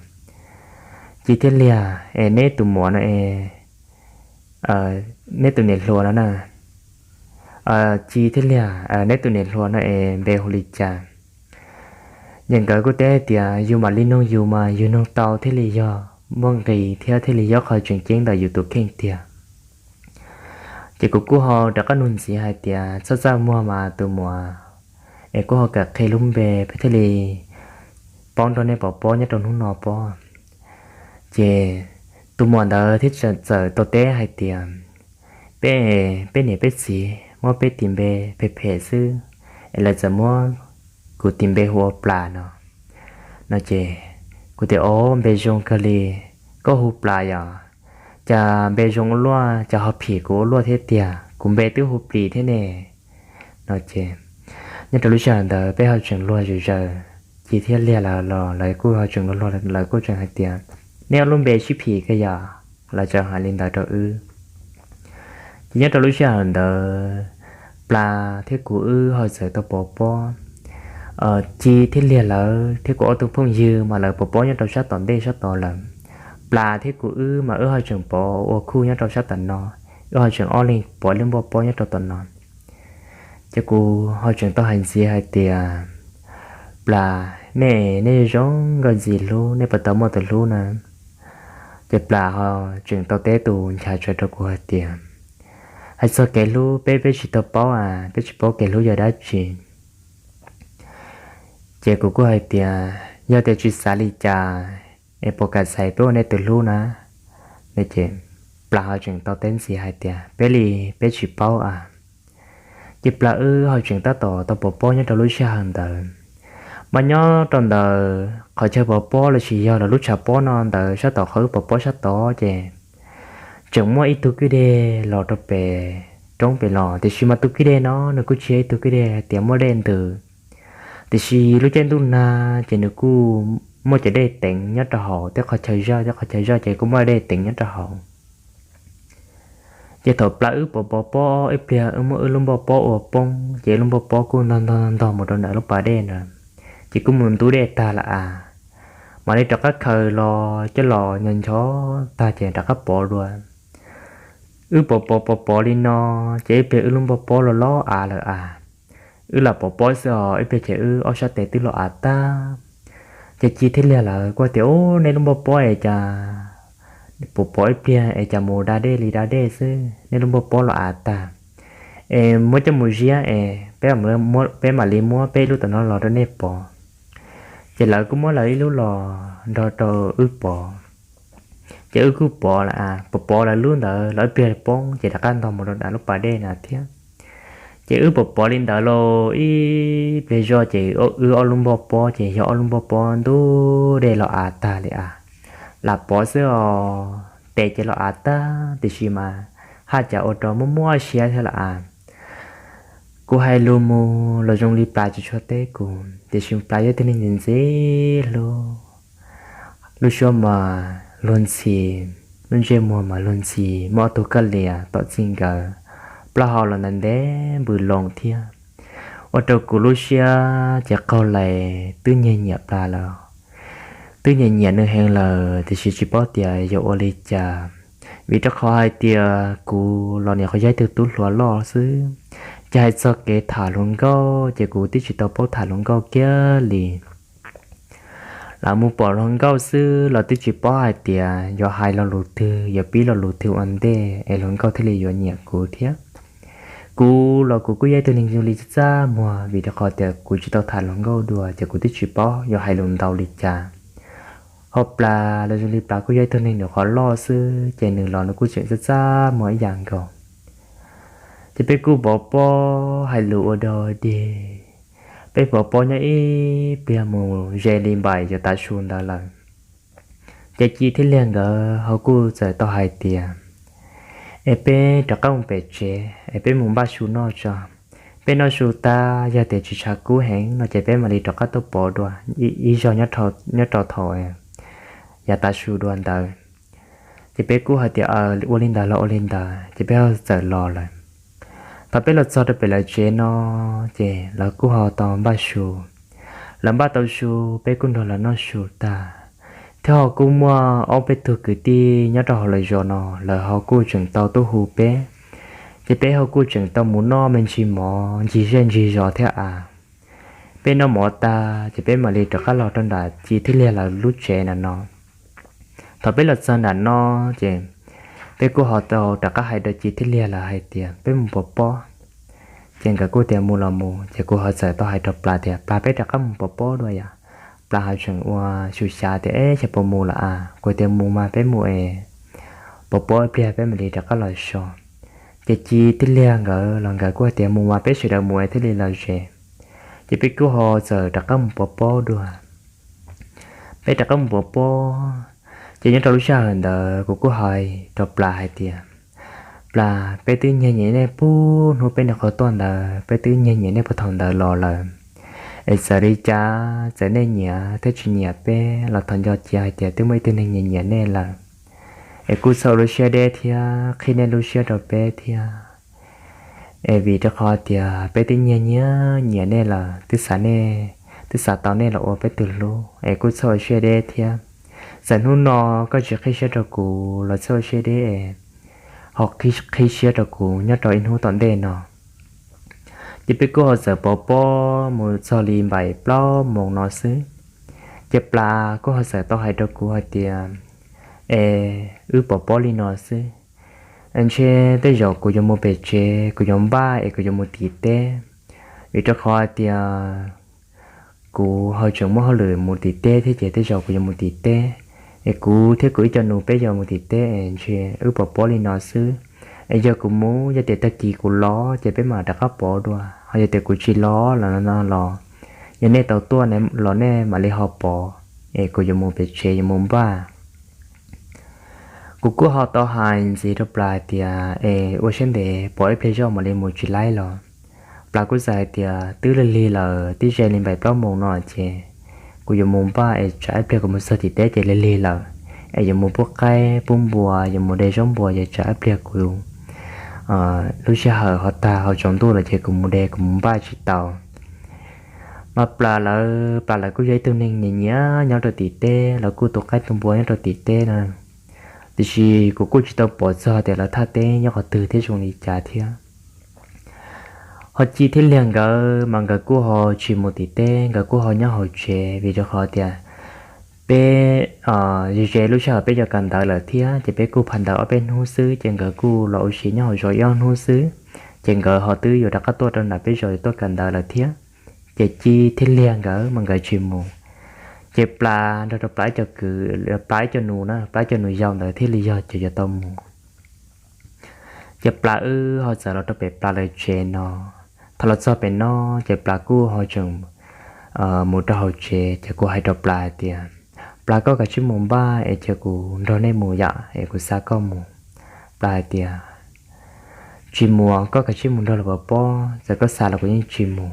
Ci thiab Liag, es neb tus muam no es neb tus niam hluas no na, Ci thiab Liag, neb tus niam hluas no es npe hu li cas? Ces nkawd kuj teb tias, Yus mam li noog yus mas yus noog tau thiaj li yog muaj nqis thiab thiaj li yog qhov tseem ceeb ntawm yus tus kheej tiag. Ces kuv kuj ho rov qab nug ntxiv hais tias, Txhob txaj muag mas tus muam, es kuv ho kam qhia lub npe peb thiaj li paub nrog nej pov pob nyob rau hnub no pob. Ces tus muam ntawd thiaj txawm tau teb hais tias, Peb, peb niam peb txiv muab peb tis npe phem phem xwb, es lawv txawm muab kuv tis npe hu ua Plas no. No ces kuv tias, Ob, npe zoo kawg li, koj hu Plas yom? Cas npe zoo ua luaj, cas ho phim kuv ua luaj thiab tiag, kuv npe twb hu Plis thiab ne. No ces nyob rau lub sij hawm ntawd peb ho tseem luag zom zaws, Ci thiab Liag lawv los lawv kuj ho tseem luag luag, lawv kuj tseem hais tias, Nej ob lub npe sib phim kawg yom? Lawv tseem hais li ntawd rau wb. Ces nyob rau lub sij hawm ntawd Plas thiab kuv wb ho txawm tau pov pob. Ci thiab Liag lawv thiab kuv ob tug phooj ywg mas lawv pov pob nyob rau sab tom ntej sab tod lawm. Plas thiab kuv wb mas wb ho tseem pov ua khuj nyob rau sab tom no, wb ho tseem ob leeg pov ib lub npoj pob nyob rau tom no. Ces kuv ho tseem tau hais ntxiv hais tias, Plas, nej, nej zoo nkauj ntxim hlub, nej puas tau muaj tus hlub na? Ces Plas ho tseem tau teb tus nchav tsawv rau kuv hais tias, Hais txog kev hlub peb, peb tsis tau paub a, peb tsis paub kev hlub yog dab tsi. Ces kuv kuj hais tias, Yog tias tsis xav li cas es puas kam txhais peb ua nej tus hlub na? Ces Plas ho tseem tau teb ntxiv hais tias, Peb li, peb tsis paub a. Ces Plas wb ho tseem tab tom tau pov pob nyob rau lub sij hawm ntawd. Mas nyob rau ntawd qhov chaw pov pob los sis yog los lub tshav pob no ntawd sab tom qhov wb pov pob sab tod ces tseem muaj ib tug kwj deg los rau pem roob pem los, tiam sis mas tus kwj deg no nws kuj tsis yog ib tug kwj deg hais tias muaj dej ntws, tiam sis lub caij ntuj nag ces nws kuj muaj cov dej teev nyob rau hauv tej qhov chaw zaj, tej qhov chaw zaj ces kuj muaj dej teev nyob rau hauv. Ces thaum Plas wb pov pov pob ib pliag wb muab wb lub npoj pob ua poob ces wb lub npoj pob kuj ntog ntog ntog mus rau ntawm lub pas dej na, ces kuj mus ntub dej tag lawm a. Mam li rov qab khaws los coj los ncho ncho tag ces rov qab pov dua. Wb pov pov pov pov li no ces ib pliag wb lub npoj pob los loj av lawm a. Wb lam pov pob xwb os ib pliag ces wb ob sab tes twb los av tag. Ces Ci thiab Liag lawv kuj tias, Ub, nej lub npoj pob es cas pov pov ib pliag es cas mus da dej li da dej xwb, nej lub npoj pob los av tag, es muab coj mus ziab es peb mam li muab peb ib lub tom no los rau nej pov. Ces lawv kuj muab lawv ib lub los nrog rau wb pov. Ces wb kuj pov lawm a, pov pov lawv lub ntawd los ib pliag poob ces rov qab ntog mus rau nram lub pas dej na thiab. Ces wb pov pov li ntawd los ib pliag zoj ces wb ob lub npoj pob ces yog ob lub npoj pob ntub dej los av tag li a. Lam pov xwb os, tes ces los av tag tiam sis mas haj cas ua rau muaj muaj siab thiab lawm a. Kuv hais lus mus los zoo li Plas tsis tshua teb kuv, tiam sis Plas yog ib tug neeg ntxim ntxim hlub. Lub suab mas luag ntxhi, lub ntsej muag mas luag ntxhi, muaj ob tug kab lias tom txij nkawm, plaub hau los ntev ntev npws loo thiab. Ua rau kuv lub siab ces qaug lais twb nyiag nyiam Plas lawm. Twb nyiam nyiam nws heev lawm tiam sis tsis paub tias yuav ua li cas, vim rau qhov hais tias kuv los nim qhuav yog ib tug tub hluas loj xwb. Ces hais txog kev tham hluas nkauj ces kuv twb tsis tau paub tham hluas nkauj kiag li. Lam mus pom hluas nkauj xwb los twb tsis paub hais tias yuav hais lo lus twg, yuav pib lo lus twg ua ntej es hluas nkauj thiaj li yuav nyiam kuv thiab. Kuv los kuv kuj yog ib tug neeg zoo li txaj txaj muag, vim rau qhov tias kuv tsis tau tham hluas nkauj dua ces kuv twb tsis paub yuav hais lus ntau li cas. Ho Plas los zoo li Plas kuj yog ib tug neeg nyuam qhuav loj xwb ces nws los nws kuj tseem txaj txaj muag ib yam nkaus. Ces peb kuj pov pob hais lus ua dog dig, peb pov pob nyob ib pliag mus ze li npaim yuav tav su ntawd lawm. Ces Ci thiab Liag nkawd ho kuj txawm tau hais tias, Es peb rov qab mus pem tsev es peb mus npaj su noj tso. Peb noj su tag yog tias tsis tshav kub heev no ces peb mam li rov qab tuaj pov dua ib zog nyob rau thaum yav tav su dua ntawd. Ces peb kuj hais tias, Ua li ntawd los ua li ntawd, ces peb ho txawm los lawm. Thaum peb los txog rau pem lawv tsev no ces lawv kuj ho tau npaj su. Lawv npaj tau su, peb kuj nrog lawv noj su tag. Thiab ho kuj muaj ob peb tug kwv tij nyob rau hauv lawv zos no lawv ho kuj tseem tau tuaj hu peb, ces peb ho kuj tseem tau mus noj me ntsis mov ncig zej ncig zos thiab a. Peb noj mov tag ces peb mam li rov qab los rau nram Ci thiab Liag lawv lub tsev nram no. Thaum peb los txog nram no ces peb kuj ho tau rov qab hais rau Ci thiab Liag lawv hais tias peb mus pov pob. Ces nkawd kuj tias mus los mus, ces kuv ho txawm tau hais rau Plas tias, Plas, peb rov qab mus pov pob dua yom. Plas ho tseem ua xyuv xyav tias, Eb, xyov puas mus lawm a, kuv tias mus mas peb mus es pov pob ib pliag peb mam li rov qab los so. Ces Ci thiab Liag nkawd los nkawd kuj hais tias, Mus mas peb sawv daws mus es thiaj li los ze. Ces peb kuj ho txawm rov qab mus pov pob dua. peb rov qab mus pov pob. Ces nyob rau lub sij hawm ntawd kuv kuj hais rau Plas hais tias, Plas, peb twb nyiag nyiam nej puag hnub peb nyuam qhuav tuaj ntawd, peb twb nyiag nyiam nej puag thaum ntawd los lawm. Es txawm li cas, txawm nej nyiam thiab tsis nyiam peb los thov nco cia hais tias twb muaj ib tug neeg nyiam nyiam nej lawm. Es kuj txhob ua lub siab deb thiab qhib nej lub siab rau peb thiab. Es vim rau qhov tias peb twb nyiag nyiam nyiam nej lawm, twb xav nej, twb xav tau nej los ua peb tus hlub, es kuj txhob ua siab deb thiab. Txawm hnub no koj tsis qhib siab rau kuv los txhob ua siab deb es ho qhib siab rau kuv nyob rau ib hnub tom ntej no. Ces peb kuj ho txawm pov pob mus txog li npaim plaub moos no xwb. Ces Plas kuj ho txawm tau hais rau kuv hais tias, Es wb pov pob li no xwb, ntshe tej zaum kuv yuav mus pem tsev, kuv yuav npaj es kuv yuav mus tim teb. Vim rau qhov hais tias kuv ho tseem muaj hauj lwm mus tim teb thiab ces tej zaum kuv yuav mus tim teb. Es kuv thiab kuv ib co nus peb yuav mus tim teb es ntshe wb pov pob li no xwb. Es yog kuv mus, yog tias tag kis kuv los ces peb mam rov qab pov dua, ho yog tias kuv tsis los los no los, yog nej tau tuaj los nej mam li ho pov, es kuv yuav mus pem tsev yuav mus npaj. Kuv kuj ho tau hais ntxiv rau Plas hais tias, Es ua siab ntev, pov ib pliag zoj mam li mus tsis laib los? Plas kuj txawm hais tias, Twb lig lig lawm, twb ze li npaim plaub moos no ces kuv yuav mus npaj es tsam ib pliag kuv mus txog tim teb ces lig lig lawm, es yuav mus pub qaib pub npua, yuav mus de zaub npua, ces tsam ib pliag kuv lub sij hawm ho tag ho tsaus ntuj lawm ces kuv mus de kuv mus npaj tsis tau. Mas Plas lawv, Plas lawv kuj yog ib tug neeg nyiam nyiam nyob rau tim teb, lawv kuj tu qaib tu npua nyob rau tim teb na. Tiam sis kuv kuj tsis tau pom txog tias lawv thaj teb nyob qhov twg thiab zoo li cas thiab. Ho Ci thiab Liag nkawd mas nkawd kuj ho tsis mus tim teb, nkawd kuj ho nyob hauv tsev vim rau qhov tias peb ze ze lub sij hawm peb yuav kawm ntawv lawm thiab ces peb kuj phais ntawv ob peb hnub xwb ces nkawd kuj los ua si nyob hauv zos ib ob hnub xwb, ces nkawd ho twb yuav rov qab tuaj rau nram peb zos yuav tuaj kawm ntawv lawm thiab. Ces Ci thiab Liag nkawd mas nkawd tsis mus. Ces Plas nrog rau Plas ib co kwv, Plas ib co nus na, Plas ib co nus yau ntawd thiaj li yog cov yuav tau mus. Ces Plas wb ho txawm los rau pem Plas lawv tsev no. Thaum los txog pem no ces Plas kuj ho tseem mus rau hauv tsev ces kuv hais rau Plas hais tias, Plas, koj kav tsij mus npaj es cia kuv nrog nej mus yom, es kuv xa koj mus. Plas hais tias, Tsis mus, koj kav tsij mus nrog lawv pov pob, txawm koj xa los kuv yeej tsis mus.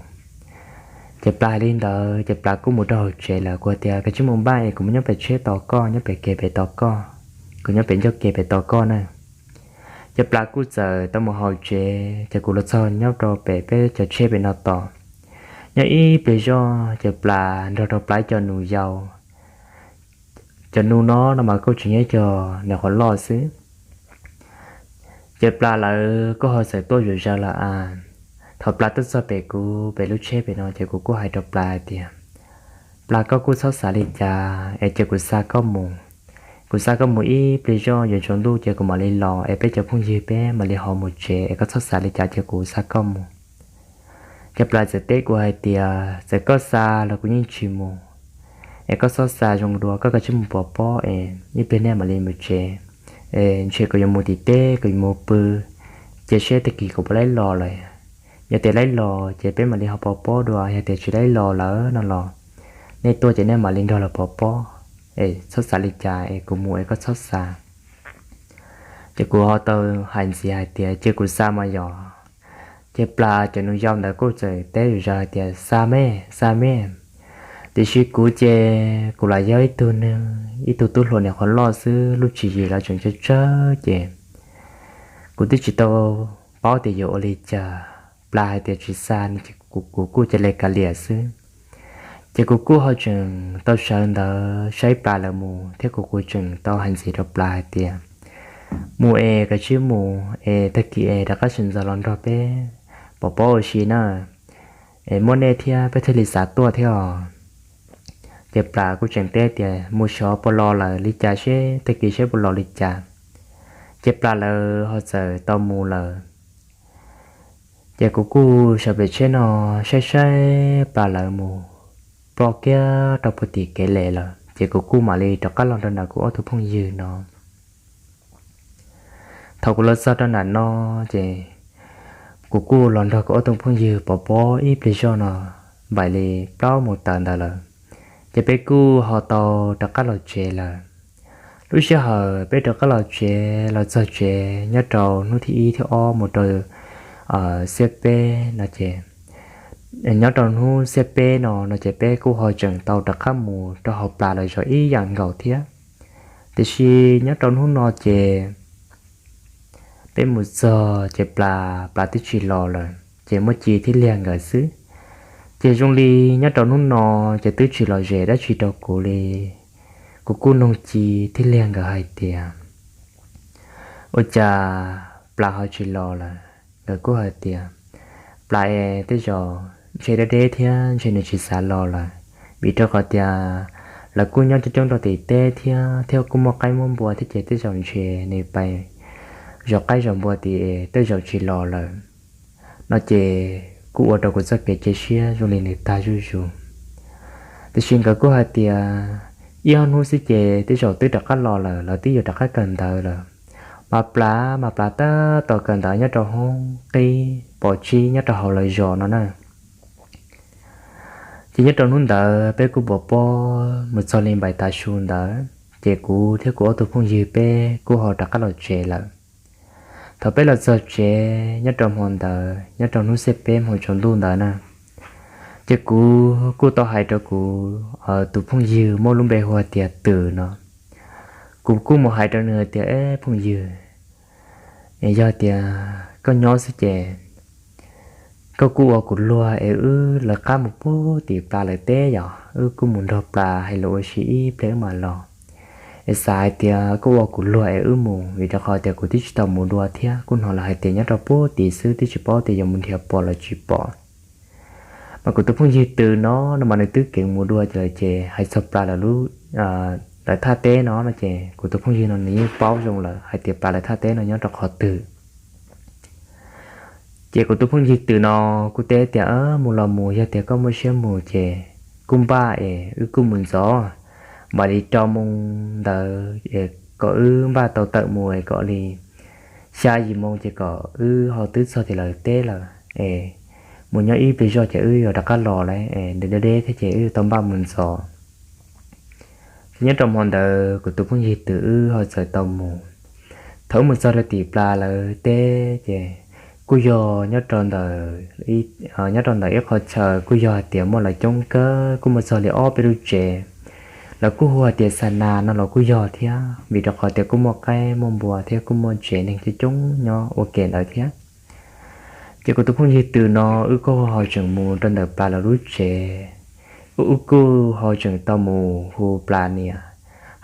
Ces Plas hais li ntawd ces Plas kuj mus rau hauv tsev lawm, kuv tias, Kav tsij mus npaj es kuv mus nyob pem tsheb tos koj, nyob pem kev pem tos koj, kuv nyob pem ncauj kev pem tos koj na. Ces Plas kuj txawm tau mus hauv tsev ces kuv los txog nyob rau pem peb cov tsheb pem no tos. Nyob ib pliag zoj ces Plas nrog rau Plas ib co nus yau. Cov nus no no mas kuj tseem nyob ib co nyuam qhuav loj xwb. Ces Plas lawv kuj ho txawm tuaj zom zaws lawm a. Thaum Plas tuaj txog pem kuv pem lub tsheb pem no ces kuv kuj hais rau Plas hais tias, Plas, koj kuj txhob xav li cas es cia kuv xa koj mus. Kuv xa koj mus ib pliag zoj yuav tsaus ntuj ces kuv mam li los es peb cov phooj ywg peb mam li ho mus tsev es koj txhob xav li cas cia kuv xa koj mus. Ces Plas txawm teb kuv hais tias, Txawm koj xa los kuv yeej tsis mus. Es koj txhob xa zoo dua, koj kav tsij mus pov pob es ib pliag nej mam li mus tsev. Es ntshe kuv yuav mus tim teb, kuv yuav mus pw, cia seb tag kis kuv puas laib los lawm. Yog tias laib los ces peb mam li ho pov pob dua, yog tias tsis laib los lawm no los nej tuaj ces nej mam li nrog lawv pov pob. Es txhob xav li cas es kuv mus es koj txhob xa. Ces kuv ho tau hais ntxiv hais tias, Cia kuv xa mas yog. Ces Plas cov nus yau ntawd kuj txawm teb zom zaws hais tias, Xa me, xa me. Tiam sis kuv ces kuv lam yog ib tug neeg, ib tug tub hluas nyuam qhuav loj xwb, lub tswv yim los tseem tsawg tsawg ces kuv twb tsis tau paub tias yuav ua li cas. Plas hais tias tsis xa no ces kuv kuj cia li kav liam xwb. Ces kuv kuj ho tseem tau sawv ntawd saib Plas lawv mus thiab kuv kuj tseem tau hais ntxiv rau Plas hais tias, Mus es kav tsij mus es tag kis es rov qab sawv ntxov los nrog peb pov pob ua si na, es muaj nej thiab peb thiaj li xav tuaj thiab os. Ces Plas kuj tseem teb tias, Mus xyov puas los lawm li cas seb tag kis seb puas los li cas. Ces Plas lawv ho txawm tau mus lawm. Ces kuv kuj sawv pem tsheb no saib saib Plas lawv mus ploj kiag rau puag tim kev lawm, ces kuv kuj mam li rov qab los nrog nram kuv ob tug phooj ywg no. Thaum kuv los txog rau nram no, ces kuv kuj los nrog kuv ob tug phooj ywg pov pob ib pliag zoj no, npaum li plaub moos tawm ntawd lawm. Ces peb kuj ho tau rov qab los tsev lawm. Lub sij hawm peb rov qab los tsev, los txog tsev nyob rau hnub thib ib thib ob mus rau xiab peb no ces, nyob rau hnub xiab peb no no ces peb kuj ho tseem tau rov qab mus rau hauv plas lawm zov ib yam nkaus thiab. Tiam sis nyob rau hnub no ces peb mus txog ces plas, plas twb tsis los lawm ces muaj Ci thiab Liag nkawd xwb. Ces zoo li nyob rau hnub no ces twb tsis los zem dab tsi rau kuv li. Kuv kuj noog Ci thiab Liag nkawd hais tias, ua cas plas ho tsis los lawm? Nkawd kuj hais tias, plas es tej zaum ntshe deb deb thiab ntshe nws tsis xav los lawm, vim rau qhov tias lawv kuj nyob coob coob rau tim teb thiab, thiab kuj muaj qaib muaj npua thiab ces tej zaum ntshe nws pais zov qaib zov npua tim tej zaum tsis los lawm no ces kuj ua rau kuv txoj kev cia siab zoo li nws tag zuj zus. Tiam sis nkawd kuj hais tias ib ob hnub xwb ces tej zaum twb rov qab los lawm, lawv twb yuav rov qab kawm ntawv lawm. Mas plas, mas plas tab tom kawm ntawv nyob rau hoob qib pov tsib nyob rau hauv lawv zos no na. Ces nyob rau hnub ntawd peb kuj pov pob mus txog li npaim tav su ntawd ces kuv thiab kuv ob tug phooj ywg peb kuj ho rov qab los tsev lawm. Thaum peb los txog tsev nyob rau hmo ntawd, nyob rau hnub xiab peb hmo tsaus ntuj ntawd na, ces kuv kuj tau hais rau kuv tus phooj ywg muaj lub npe hu tias Twm no. Kuv kuj mus hais rau nws tias, eb phooj ywg, yog tias koj nyob xwb ces koj kuj ua kuv luag es wb lawv qab mus puag tim plas lawv teb yom, wb kuj mus nrog plas hais lus ua si ib pliag wb mam los. Es xav hais tias koj ua kuv luag es wb mus, vim rau qhov tias kuv twb tsis tau mus dua thiab, kuj hnov lawv hais tias nyob rau puag tim xwb twb tsis paub tias yuav mus nrhiav pom los tsis pom. Mas kuv tus phooj ywg Twm no no mas nws twb keev mus dua lawm ces hais txog plas lawv lub, lawv thaj teb no no ces kuv tus phooj ywg no nws yeej paub zoo lawm hais tias plas lawv thaj teb no nyob rau qhov twg. Ces kuv tus phooj ywg Twm no kuj teb tias, mus los mus, yog tias koj muaj siab mus ces kuj npaj es wb kuj mus ntxov, mam li rau moo ntawd kom wb npaj tau tawm mus es kom li xya yim moo ces kom wb ho twb txog tim lawv teb lawm es mus nyob ib pliag zog ces wb yuav rov qab los lawm es deb deb thiab ces wb tau npaj mus ntxov. Ces nyob rau hmo ntawd kuv tus phooj ywg Twm wb ho txawm tau mus. Thaum wb mus txog rau tim plas lawv teb ces kuj yog nyob rau ntawm, nyob rau ntawm ib qho chaw kuj yog hais tias muaj lawv coob kawg, kuj muaj txog li ob peb lub tsev. Lawv kuj hu hais tias xa nas no los kuj yog thiab, vim rau qhov tias kuj muaj qaib muaj npua thiab kuj muaj tsev neeg coob coob nyob ua ke ntawd thiab. Ces kuv tus phooj ywg Twm no wb kuj ho tseem mus rau ntawm plas lawv lub tsev. Wb kuj ho tseem tau mus hu plas niam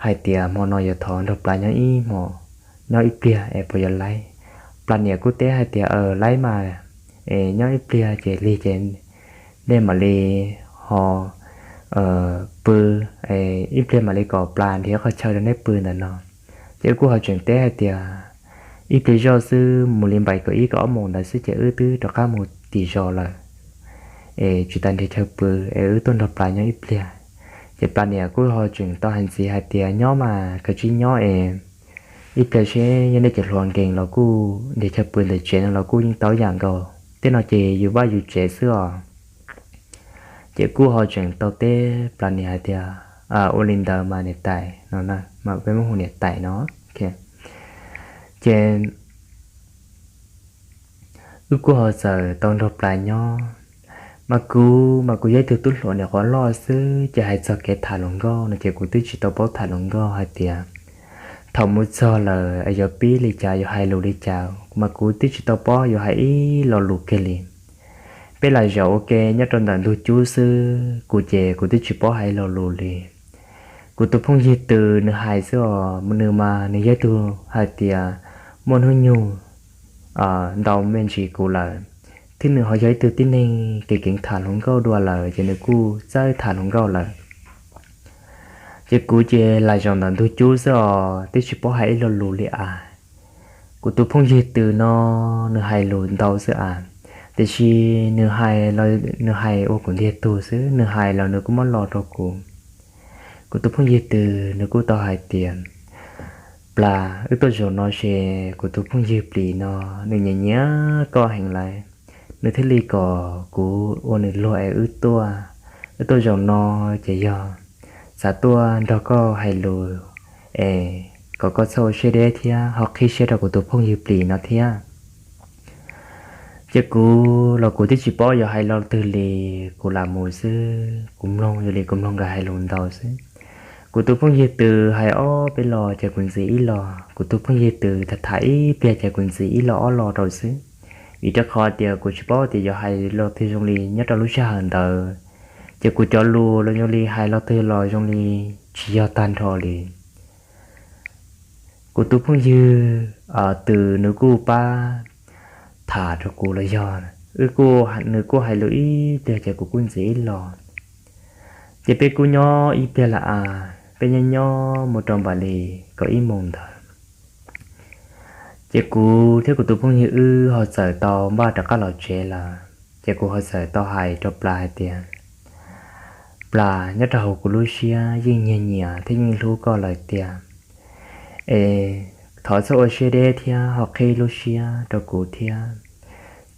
hais tias hmo no yuav thov nrog plas nyob ib hmo, nyob ib pliag es puas yuav laib. Plas niam kuj teb hais tias, aws, laib mas, es nyob ib pliag ces lig ces nej mam li ho pw, ib pliag mam li kom plas nrhiav qhov chaw rau nej pw ntawm no. Ces wb kuj ho tseem teb hais tias ib pliag zoj xwb, mus li npaim kaum ib kaum ob moos ntawd xwb ces wb twb rov qab mus tim zos lawm, es tsis tas nrhiav chaw pw, es wb tuaj nrog plas nyob ib pliag. Ces plas niam kuj ho tseem tau hais ntxiv hais tias nyob mas kav tsij nyob es ib pliag seb yog nej cov hluas nkees los kuj nrhiav chaw pw ntawm tsev no los kuj yeej tau yam nkaus, tej no ces yus vaj yus tsev xwb os. Ces kuj ho tseem tau teb plas niam hais tias, ua li ntawd mas niam tais no, peb muab hu niam tais no. Ces wb kuj ho txawm tau nrog plas nyob. Mas kuv mas kuv yog ib tug tub hluas niam quav loj xwb, ces hais txog kev tham hluas nkauj no ces kuv twb tsis tau paub tham hluas nkauj hais tias thaum mus txog lawm yuav pib li cas, yuav hais lus li cas, mas kuv twb tsis tau paub yuav hais ib lo lus kiag li. Peb lam zaum ua ke nyob rau ntawm ntug cub xwb, kuv ces kuv twb tsis paub hais ib lo lus li. Kuv tus phooj ywg Twm nws hais xwb os, nws mas nws yog ib tug hais tias muaj hnub nyoog ntau me ntsis kuv lawm, thiab nws ho yog ib tug tib neeg keev keev tham hluas nkauj dua lawm ces nws kuj txawj tham hluas nkauj lawm. Ces kuv ces lam zaum ntawm ntug cub xwb os, twb tsis paub hais ib lo lus li as. Kuv tus phooj ywg Twm no nws hais lus ntau xwb as, tiam sis nws hais ua kuv ntiag tug xwb, nws hais los nws kuj muab lo rau kuv. Kuv tus phooj ywg Twm nws kuj tau hais tias, plas, wb tuaj zaum no ces kuv tus phooj ywg Plis no nws nyiam nyiam koj heev lawm, nws thiaj li kom kuv ua nws luag es wb tuaj. Wb tuaj zaum no ces yog xav tuaj nrog koj hais lus es kom koj txhob ua siab deb thiab ho qhib siab rau kuv tus phooj ywg plis no thiab. Ces kuv los kuv twb tsis paub yuav hais lo twg li, kuv lam mus xwb, kuv mloog yog li kuv mloog nkawd hais lus ntau xwb. Kuv tus phooj ywg twg hais ob peb lo ces kuv ntxiv ib lo, kuv tus phooj ywg twg tham tham ib pliag ces kuv ntxiv ib lo ob lo rau xwb. Vim rau qhov tias kuv tsis paub tias yuav hais lo twg zoo li nyob rau lub sij hawm ntawd, ces kuv cov lus los zoo li hais lo twg los zoo li tsis yog tag nrho li. Kuv tus phooj ywg twg nws kuj pab tham rau kuv los yog, nws kuj hais lus ib pliag ces kuv kuj ntxiv ib lo. Ces peb kuj nyob ib pliag lawm as, peb nyob nyob mus rau npaum li kaum ib moos ntawd, ces kuv thiab kuv tus phooj ywg wb ho txawm tau npaj rov qab los tsev lawm. Ces kuv ho txawm tau hais rau Plas hais tias, Plas, nyob rau hauv kuv lub siab yeej nyiag nyiam thiab yeej hlub koj lawm tiag. Es thov txhob ua siab deb thiab ho qhib lub siab rau kuv thiab.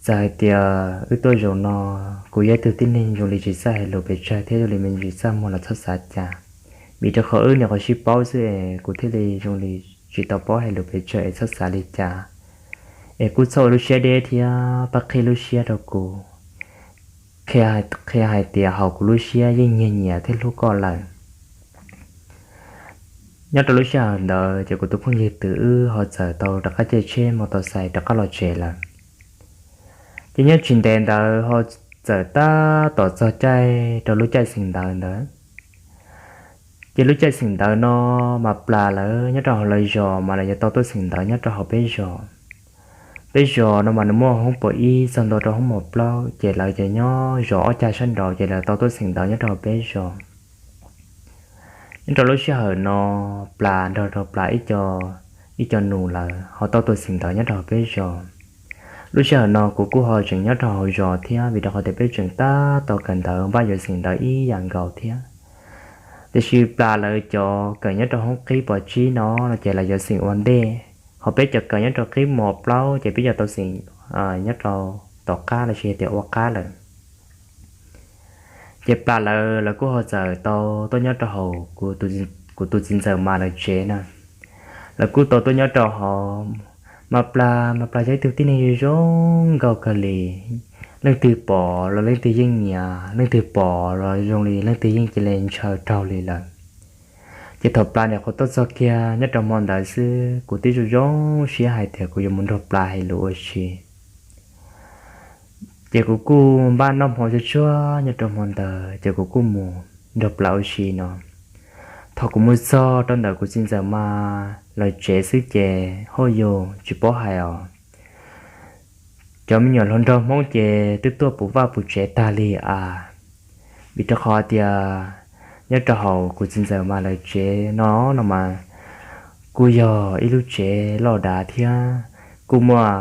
Txawm hais tias wb tuaj zaum no, kuv yog ib tug tib neeg zoo li tsis txawj hais lus pes tsawg thiab zoo li me ntsis txaj muag los txhob xav cas. Vim rau qhov wb nyuam qhuav sib paub xwb es kuv thiaj li zoo li tsis tau paub hais lus pes tsawg es txhob xav li cas. Es kuj txhob ua lub siab deb thiab pab qhib lub siab rau kuv. Qhia hais tias hauv kuv lub siab yeej nyiag nyiam thiab hlub koj lawm. Nyob rau lub sij hawm ntawd ces kuv tus phooj ywg twg wb ho txawm tau rov qab caij tsheb mos tos xais rov qab los tsev lawm. Ces nyob tsis ntev ntawd ho txawm tab tom txog caij rau lub caij xeem ntawv ntawd. Ces lub caij xeem ntawv no mas Plas lawv nyob rau hauv lawv zos mas lawv yuav tau tuaj xeem ntawv nyob rau hauv peb zos. Peb zos no mas nws muaj hoob puas ib txog ntua rau hoob mos plaub, ces lawv ces nyob zos ob cag sab nraud ces lawv tau tuaj xeem ntawv nyob rau hauv peb zos. Nyob rau lub sij hawm no Plas nrog rau Plas ib co nus lawv ho tau tuaj xeem ntawv nyob rau hauv peb zos. Lub sij hawm no kuv kuj ho tseem nyob rau hauv zos thiab vim rau qhov tias peb tseem tab tom kawm ntawv npaj yuav xeem ntawv ib yam nkaus thiab. Tiam sis Plas lawv cov kawm nyob rau hoob qib pos tsib no no ces lawv yuav xeem ua ntej, ho peb cov kawm nyob rau qib mos plaub ces peb yuav tau xeem nyob rau tom qab los sis tias ua qab lawm. Ces Plas lawv lawv kuj ho txawm tau tuaj nyob rau hauv kuv tus txiv ntxawm mas lawv tsev na. Lawv kuj tau tuaj nyob rau hauv. Mas Plas mas Plas yog ib tug tib neeg zoo nkauj kawg li. Leej twg pom los leej twg yeej nyiam, leej twg pom los zoo li leej twg yeej cia li ntshaw raug li lawm. Ces thaum Plas nyuam qhuav tuaj txog kiag nyob rau hmo ntawd xwb kuv twb zoo zoo siab hais tias kuv yuav mus nrog Plas hais lus ua si. Ces kuv kuj npaj noj hmo tsuag tsuag nyob rau hmo ntawd ces kuv kuj mus nrog Plas ua si no. Thaum kuv mus txog rau ntawm kuv txiv ntxawm mas lawv tsev xwb ces hauj yus tsis paub hais os. Cov me nyuam hluas nraug Hmoob ces twb tuaj puv vaj puv tsev tag li as. Vim rau qhov tias nyob rau hauv kuv txiv ntxawm mas lawv tsev no no mas kuj yog ib lub tsev loj dav thiab, kuj muaj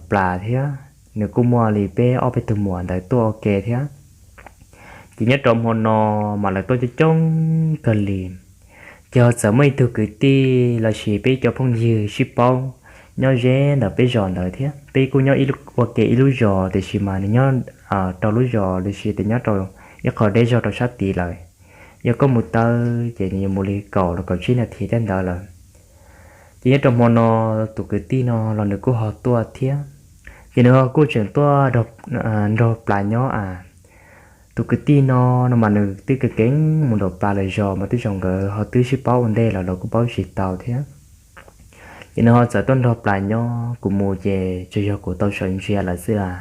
Plas thiab, nws kuj muaj li peb ob peb tug muam ntawd tuaj ua ke thiab. Ces nyob rau hmo no mas lawv tuaj coob coob kawg li. Ces ho txawm muaj ib tug kwv tij los sis peb cov phooj ywg sib paub nyob ze ntawm peb zos ntawd thiab. Peb kuj nyob ua ke ib lub zos tiam sis mas nws nyob rau lub zos los sis tias nyob rau ib qho deb zog rau sab tid lawm. Yog koj mus taw ces nws yuav mus li kaum los kaum tsib nas this tej ntawd lawm. Ces nyob rau hmo no tus kwv tij no los nws kuj ho tuaj thiab. Ces nws ho kuj tseem tuaj nrog Plas nyob as. Tus kwv tij no no mas nws twb keev keev mus nraum Plas lawv zos mas twb zoo nkawd ho twb sib paub ua ntej lawm los kuj paub tsis tau thiab. Ces nws ho txawm tuaj nrog Plas nyob, kuv mus ces tsuas yog kuv tau sawv ntsia lawm xwb as.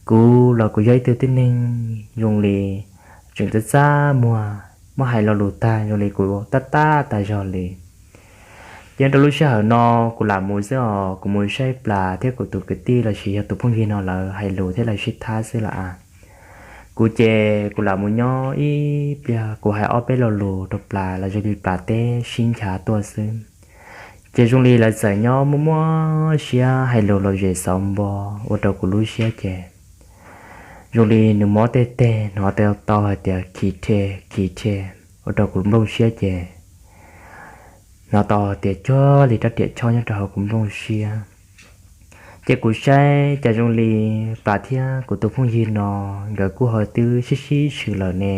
Kuv los kuv yog ib tug tib neeg zoo li tseem txaj txaj muag, muab hais lo lus tag zoo li kuv tab tab tag zog li. Ces rau lub sij hawm no kuv lam mus xwb os, kuv mus saib Plas thiab kuv tus kwv tij los sis yog tus phooj ywg no lawv hais lus thiab lawv sib thab xwb lawm as. Kuv ces kuv lam mus nyob ib pliag kuv hais ob peb lo lus rau Plas los zoo li Plas teb sib ncha tuaj xwb. Ces zoo li lawv txawm nyob muaj muaj siab hais lus los zem xauv npo ua rau kuv lub siab ces zoo li nws mob tej teg hnov tau hais tias khi rhe khi rhe ua rau kuv nplooj siab ces hnov tau tias cuag li rab riam chob nyob rau hauv kuv nplooj siab. Ces kuv saib cas zoo li Plas thiab kuv tus phooj ywg no nkawd kuj ho twb sib sib swm lawm ne.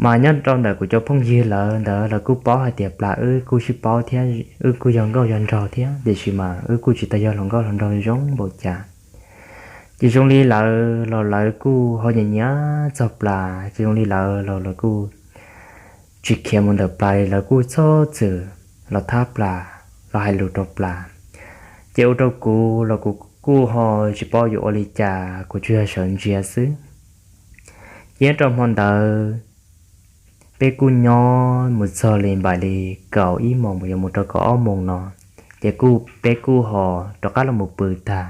Mas nyob rau ntawm kuv cov phooj ywg lawv ntawd lawv kuj paub hais tias Plas wb kuj sib paub thiab wb kuj yog nkauj yog nraug thiab, tiam sis mas wb kuj tsis tau yog hluas nkauj hluas nraug zoo npaum cas. Ces zoo li lawv los lawv kuj ho nyiam nyiam txog Plas, ces zoo li lawv los lawv kuj tsis khiav mus ntawm Plas li, lawv kuj txhob txwm los thab Plas, los hais lus rau Plas. Ces ua rau kuv los kuv kuj ho tsis paub yuav ua li cas, kuv tsuas yog sawv ntsia xwb. Ces nyob rau hmo ntawd peb kuj nyob mus txog li npaum li kaum ib moos yuav mus rau kaum ob moos no, ces kuj peb kuj ho rov qab los mus pw tag.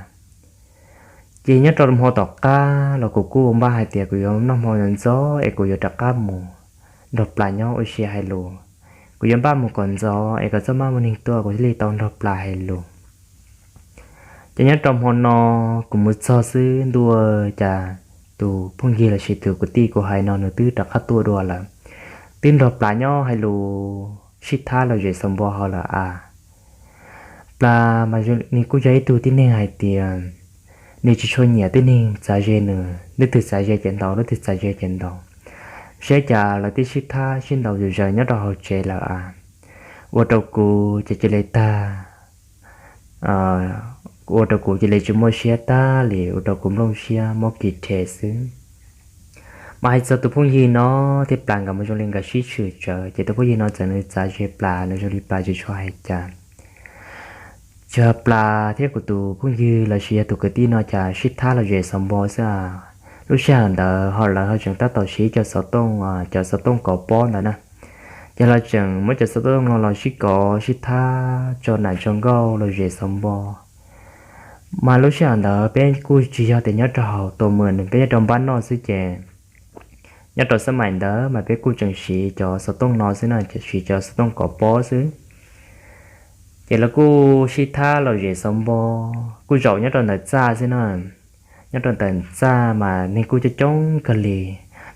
Ces nyob rau hmo tom qab los kuv kuj npaj hais tias kuv yuav noj hmo ntxov es kuv yuav rov qab mus nrog Plas nyob ua si hais lus. Kuv yuav npaj mus kom ntxov es kom txaj muaj neeg tuaj kuv thiaj li tau nrog Plas hais lus. Ces nyob rau hmo no kuv mus txog xwb ntuj, cas tus phooj ywg los sis tus kwv tij kuv hais no nws twb rov qab tuaj dua lawm, twb nrog Plas nyob hais lus sib thab los zem xaus npo hauv lawm as. Plas mas nws kuj yog ib tug tib neeg hais tias nws tsis tshua nyiam tib neeg txav ze nws, leej twg txav ze ces ntaus, leej twg txav ze ces ntaus. Saib cas lawv twb sib thab sib ntaus zom zaws nyob rau hauv tsev lawm as. Ua rau kuv ces cia li tag, ua rau kuv cia li tsis muaj siab tag li, ua rau kuv nplooj siab mob kis rhe xwb. Mas hais txog tus phooj ywg no thiab Plas nkawd mas zoo li nkawd sib tshwm tsawv, ces tus phooj ywg no txawm nws txav ze Plas, nws zoo li Plas tsis tshua hais cas. Tsis yog Plas thiab kuv tus phooj ywg los sis yog tus kwv tij no cas sib thab los zem xaus npo xwb. Lub sij hawm ntawd ho lawv ho tseem tab tom siv cov xov tooj, cov xov tooj kov pob ntawd na, ces lawv tseem muab cov xov tooj no los sib kov sib thab tso nam tso nkauj los zem xaus npo. Mas lub sij hawm ntawd peb kuj tsis yog tias nyob rau hauv tua mws, peb nyob rau npab noj xwb ces nyob rau xab maim ntawd mas peb kuj tseem siv cov xov tooj no xwb na, siv cov xov tooj kov pob xwb. Ces lawv kuj sib thab los zem xaus npo, kuj zaum nyob rau ntawm txaj xwb na. Nyob rau ntawm txaj mas neeg kuj coob coob kawg li,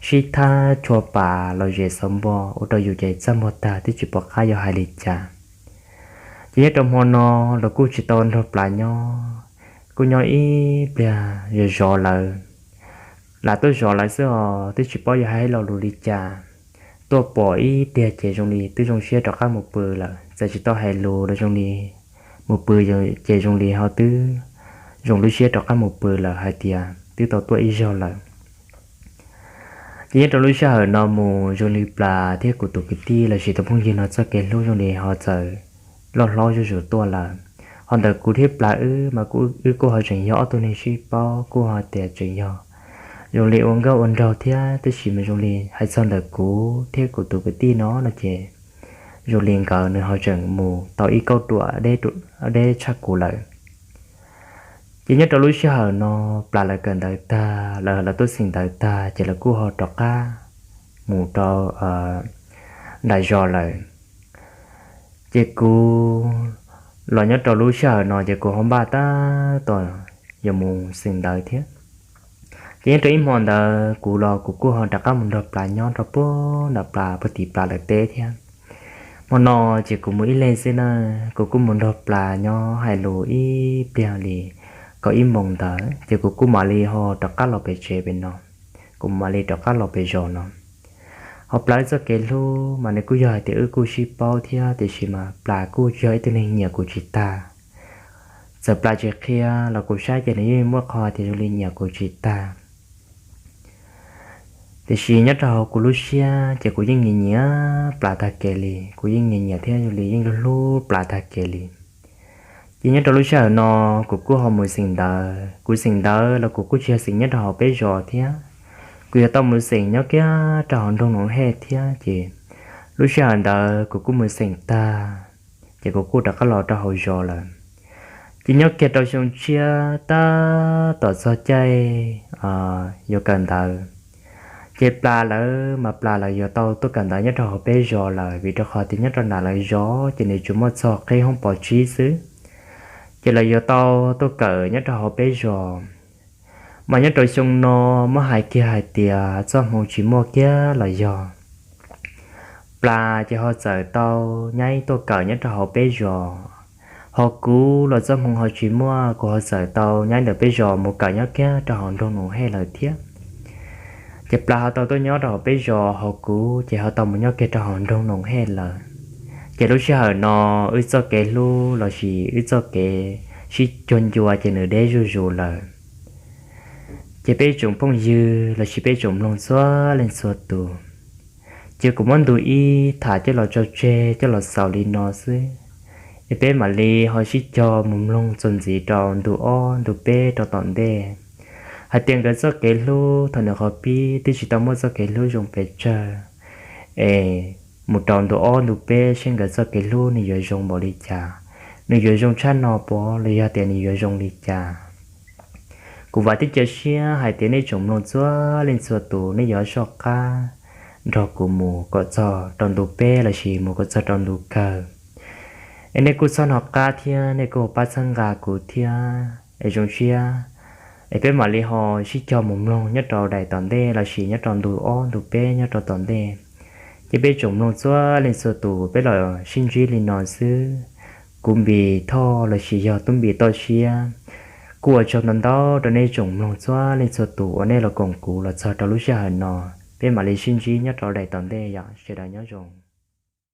sib thab tshua pas los zem xaus npo ua rau yus ces txaj muag tag twb tsis pom qab yuav hais li cas. Ces nyob rau hmo no los kuj tsis tau nrog Plas nyob, kuj nyob ib pliag zov zov lawv, lam tuaj zov lawv xwb os twb tsis paub yuav hais lo lus li cas. Tuaj pom ib pliag ces zoo li twb zoo siab rov qab mus pw lawm, txawm tsis tau hais lus los zoo li mus pw ces zoo li ho twb zoo lub siab rov qab mus pw lawm hais tias twb tau tuaj ib zaug lawm. Ces nyob rau lub sij hawm no mus zoo li Plas thiab kuv tus kwv tij los sis tus phooj ywg no txoj kev hlub zoo li ho txawm loj hlob zuj zus tuaj lawm. Ho ntawm kuv thiab Plas wb mas wb kuj ho tseem yog ob tug neeg sib paub, kuj ho tias tseem yog zoo li ua nkauj ua nraug thiab, tab sis mas zoo li hais txog ntawm kuv thiab kuv tus kwv tij no no ces zoo li nkawd nws ho tseem mus tau ib kauj ruam deb tshaj kuv lawm. Ces nyob rau lub sij hawm no Plas lawv kawm ntawv tag, lawv tuaj xeem ntawv tag ces lawv kuj ho rov qab mus rau nram zos lawm. Ces kuv los nyob rau lub sij hawm no ces kuv ho npaj tab tom yuav mus xeem ntawv thiab. Ces nyob rau ib hmo ntawd kuv los kuv kuj ho rov qab mus nrog Plas nyob rau puag nram Plas puag tim Plas lawv teb thiab. Hmo no ces kuv mus ib leeg xwb na, kuv kuj mus nrog Plas nyob hais lus ib pliag li kaum ib moos ntawd ces kuv kuj mam li ho rov qab los pem tsev pem no, kuv mam li rov qab los pem zos no. Ho Plas wb txoj kev hlub mas nws kuj yog hais tias wb kuj sib paub thiab, tiam sis mas Plas kuj tsis yog ib tug neeg nyiam kuv tsis tag. Txawm Plas tsis qhia los kuv saib ces nws yeej muaj qhov tias zoo li nyiam kuv tsis tag. Tiam sis nyob rau hauv kuv lub siab ces kuv yeej nyiam nyiam Plas tag kev li, kuv yeej nyiam nyiam thiab zoo li yeej hlub Plas tag kev li. Ces nyob rau lub sij hawm no kuv kuj ho mus xeem ntawv, kuv xeem ntawv los kuv kuj tsis yog xeem nyob rau hauv peb zos thiab, kuv yuav tau mus xeem nyob kiag rau hauv nroog Noov Hej thiab. Ces lub sij hawm ntawd kuv kuj mus xeem tag, ces kuv kuj rov qab los rau hauv zos lawm. Ces nyob kiag rau xyoo tshiab tab tom txog caij yuav kawm ntawv, ces Plas lawv mas Plas lawv yuav tau tuaj kawm ntawv nyob rau hauv peb zos lawm, vim rau qhov tias nyob rau nram lawv zos ces nws tsuas muaj txog qhib hoob pov tsib xwb. Ces lawv yuav tau tuaj kawm nyob rau hauv peb zos. Mas nyob rau xyoo no muab hais kiag hais tias txoj hmoo tsis muaj kiag los yog Plas ces ho txawm tau nyaib tuaj kawm nyob rau hauv peb zos, ho kuv los txoj hmoo ho tsis muaj, kuv ho txawm tau nyaib ntawm peb zos mus kawm nyob kiag rau hauv nroog Noov Hej lawm thiab. Ces plas ho tau tuaj nyob rau hauv peb zos, hos kuv ces ho tau mus nyob kiag rau hauv nroog Noom Hej lawm. Ces lub sij hawm no wb txoj kev hlub lossis wb txoj kev sib cuag ncua ces nws deb zuj zus lawm. Ces peb tsoom phooj ywg lossis peb tsoom mloog txhua leej txhua tus, ces kuv muab ntu ib tham coj los tso tseg coj los xaus li no xwb, es peb mam li ho sib cog mus mloog txuas ntxiv rau ntu ob ntu peb rau tom ntej, hais tias nkawd txoj kev hlub thaum nws qhov pib twb tsis tau muaj txoj kev hlub zoo pes tsawg, es mus rau ntu ob ntu peb seb nkawd txoj kev hlub nws yuav zoo npaum li cas, nws yuav zoo tshaj no puas los yog tias nws yuav zoo li cas. Kuv vam thiab cia siab hais tias nej tsoom mloog txhua leej txhua tus nej yuav soj qab nrog kuv mus kom txog rau ntu peb lossis mus kom txog rau ntu kawg. Es nej kuj txhob hnov qab thiab nej kuj pab txhawb nqa kuv thiab, es zoo siab, es peb mam li ho sib cog mus mloog nyob rau daim tom ntej lossis nyob rau ntu ob ntu peb nyob rau tom ntej. Ces peb tsoom mloog txhua leej txhua tus peb los sib ntsib li no xwb. Kuv Npis Thoj lossis yog Tub Npis Toj Siab kuj ua tsaug ntau ntau rau nej tsoom mloog txhua leej txhua tus uas nej los koom kuv los txog rau lub sij hawm no. Peb mam li sib ntsib nyob rau daim tom ntej, yog sawv daws nyob zoo.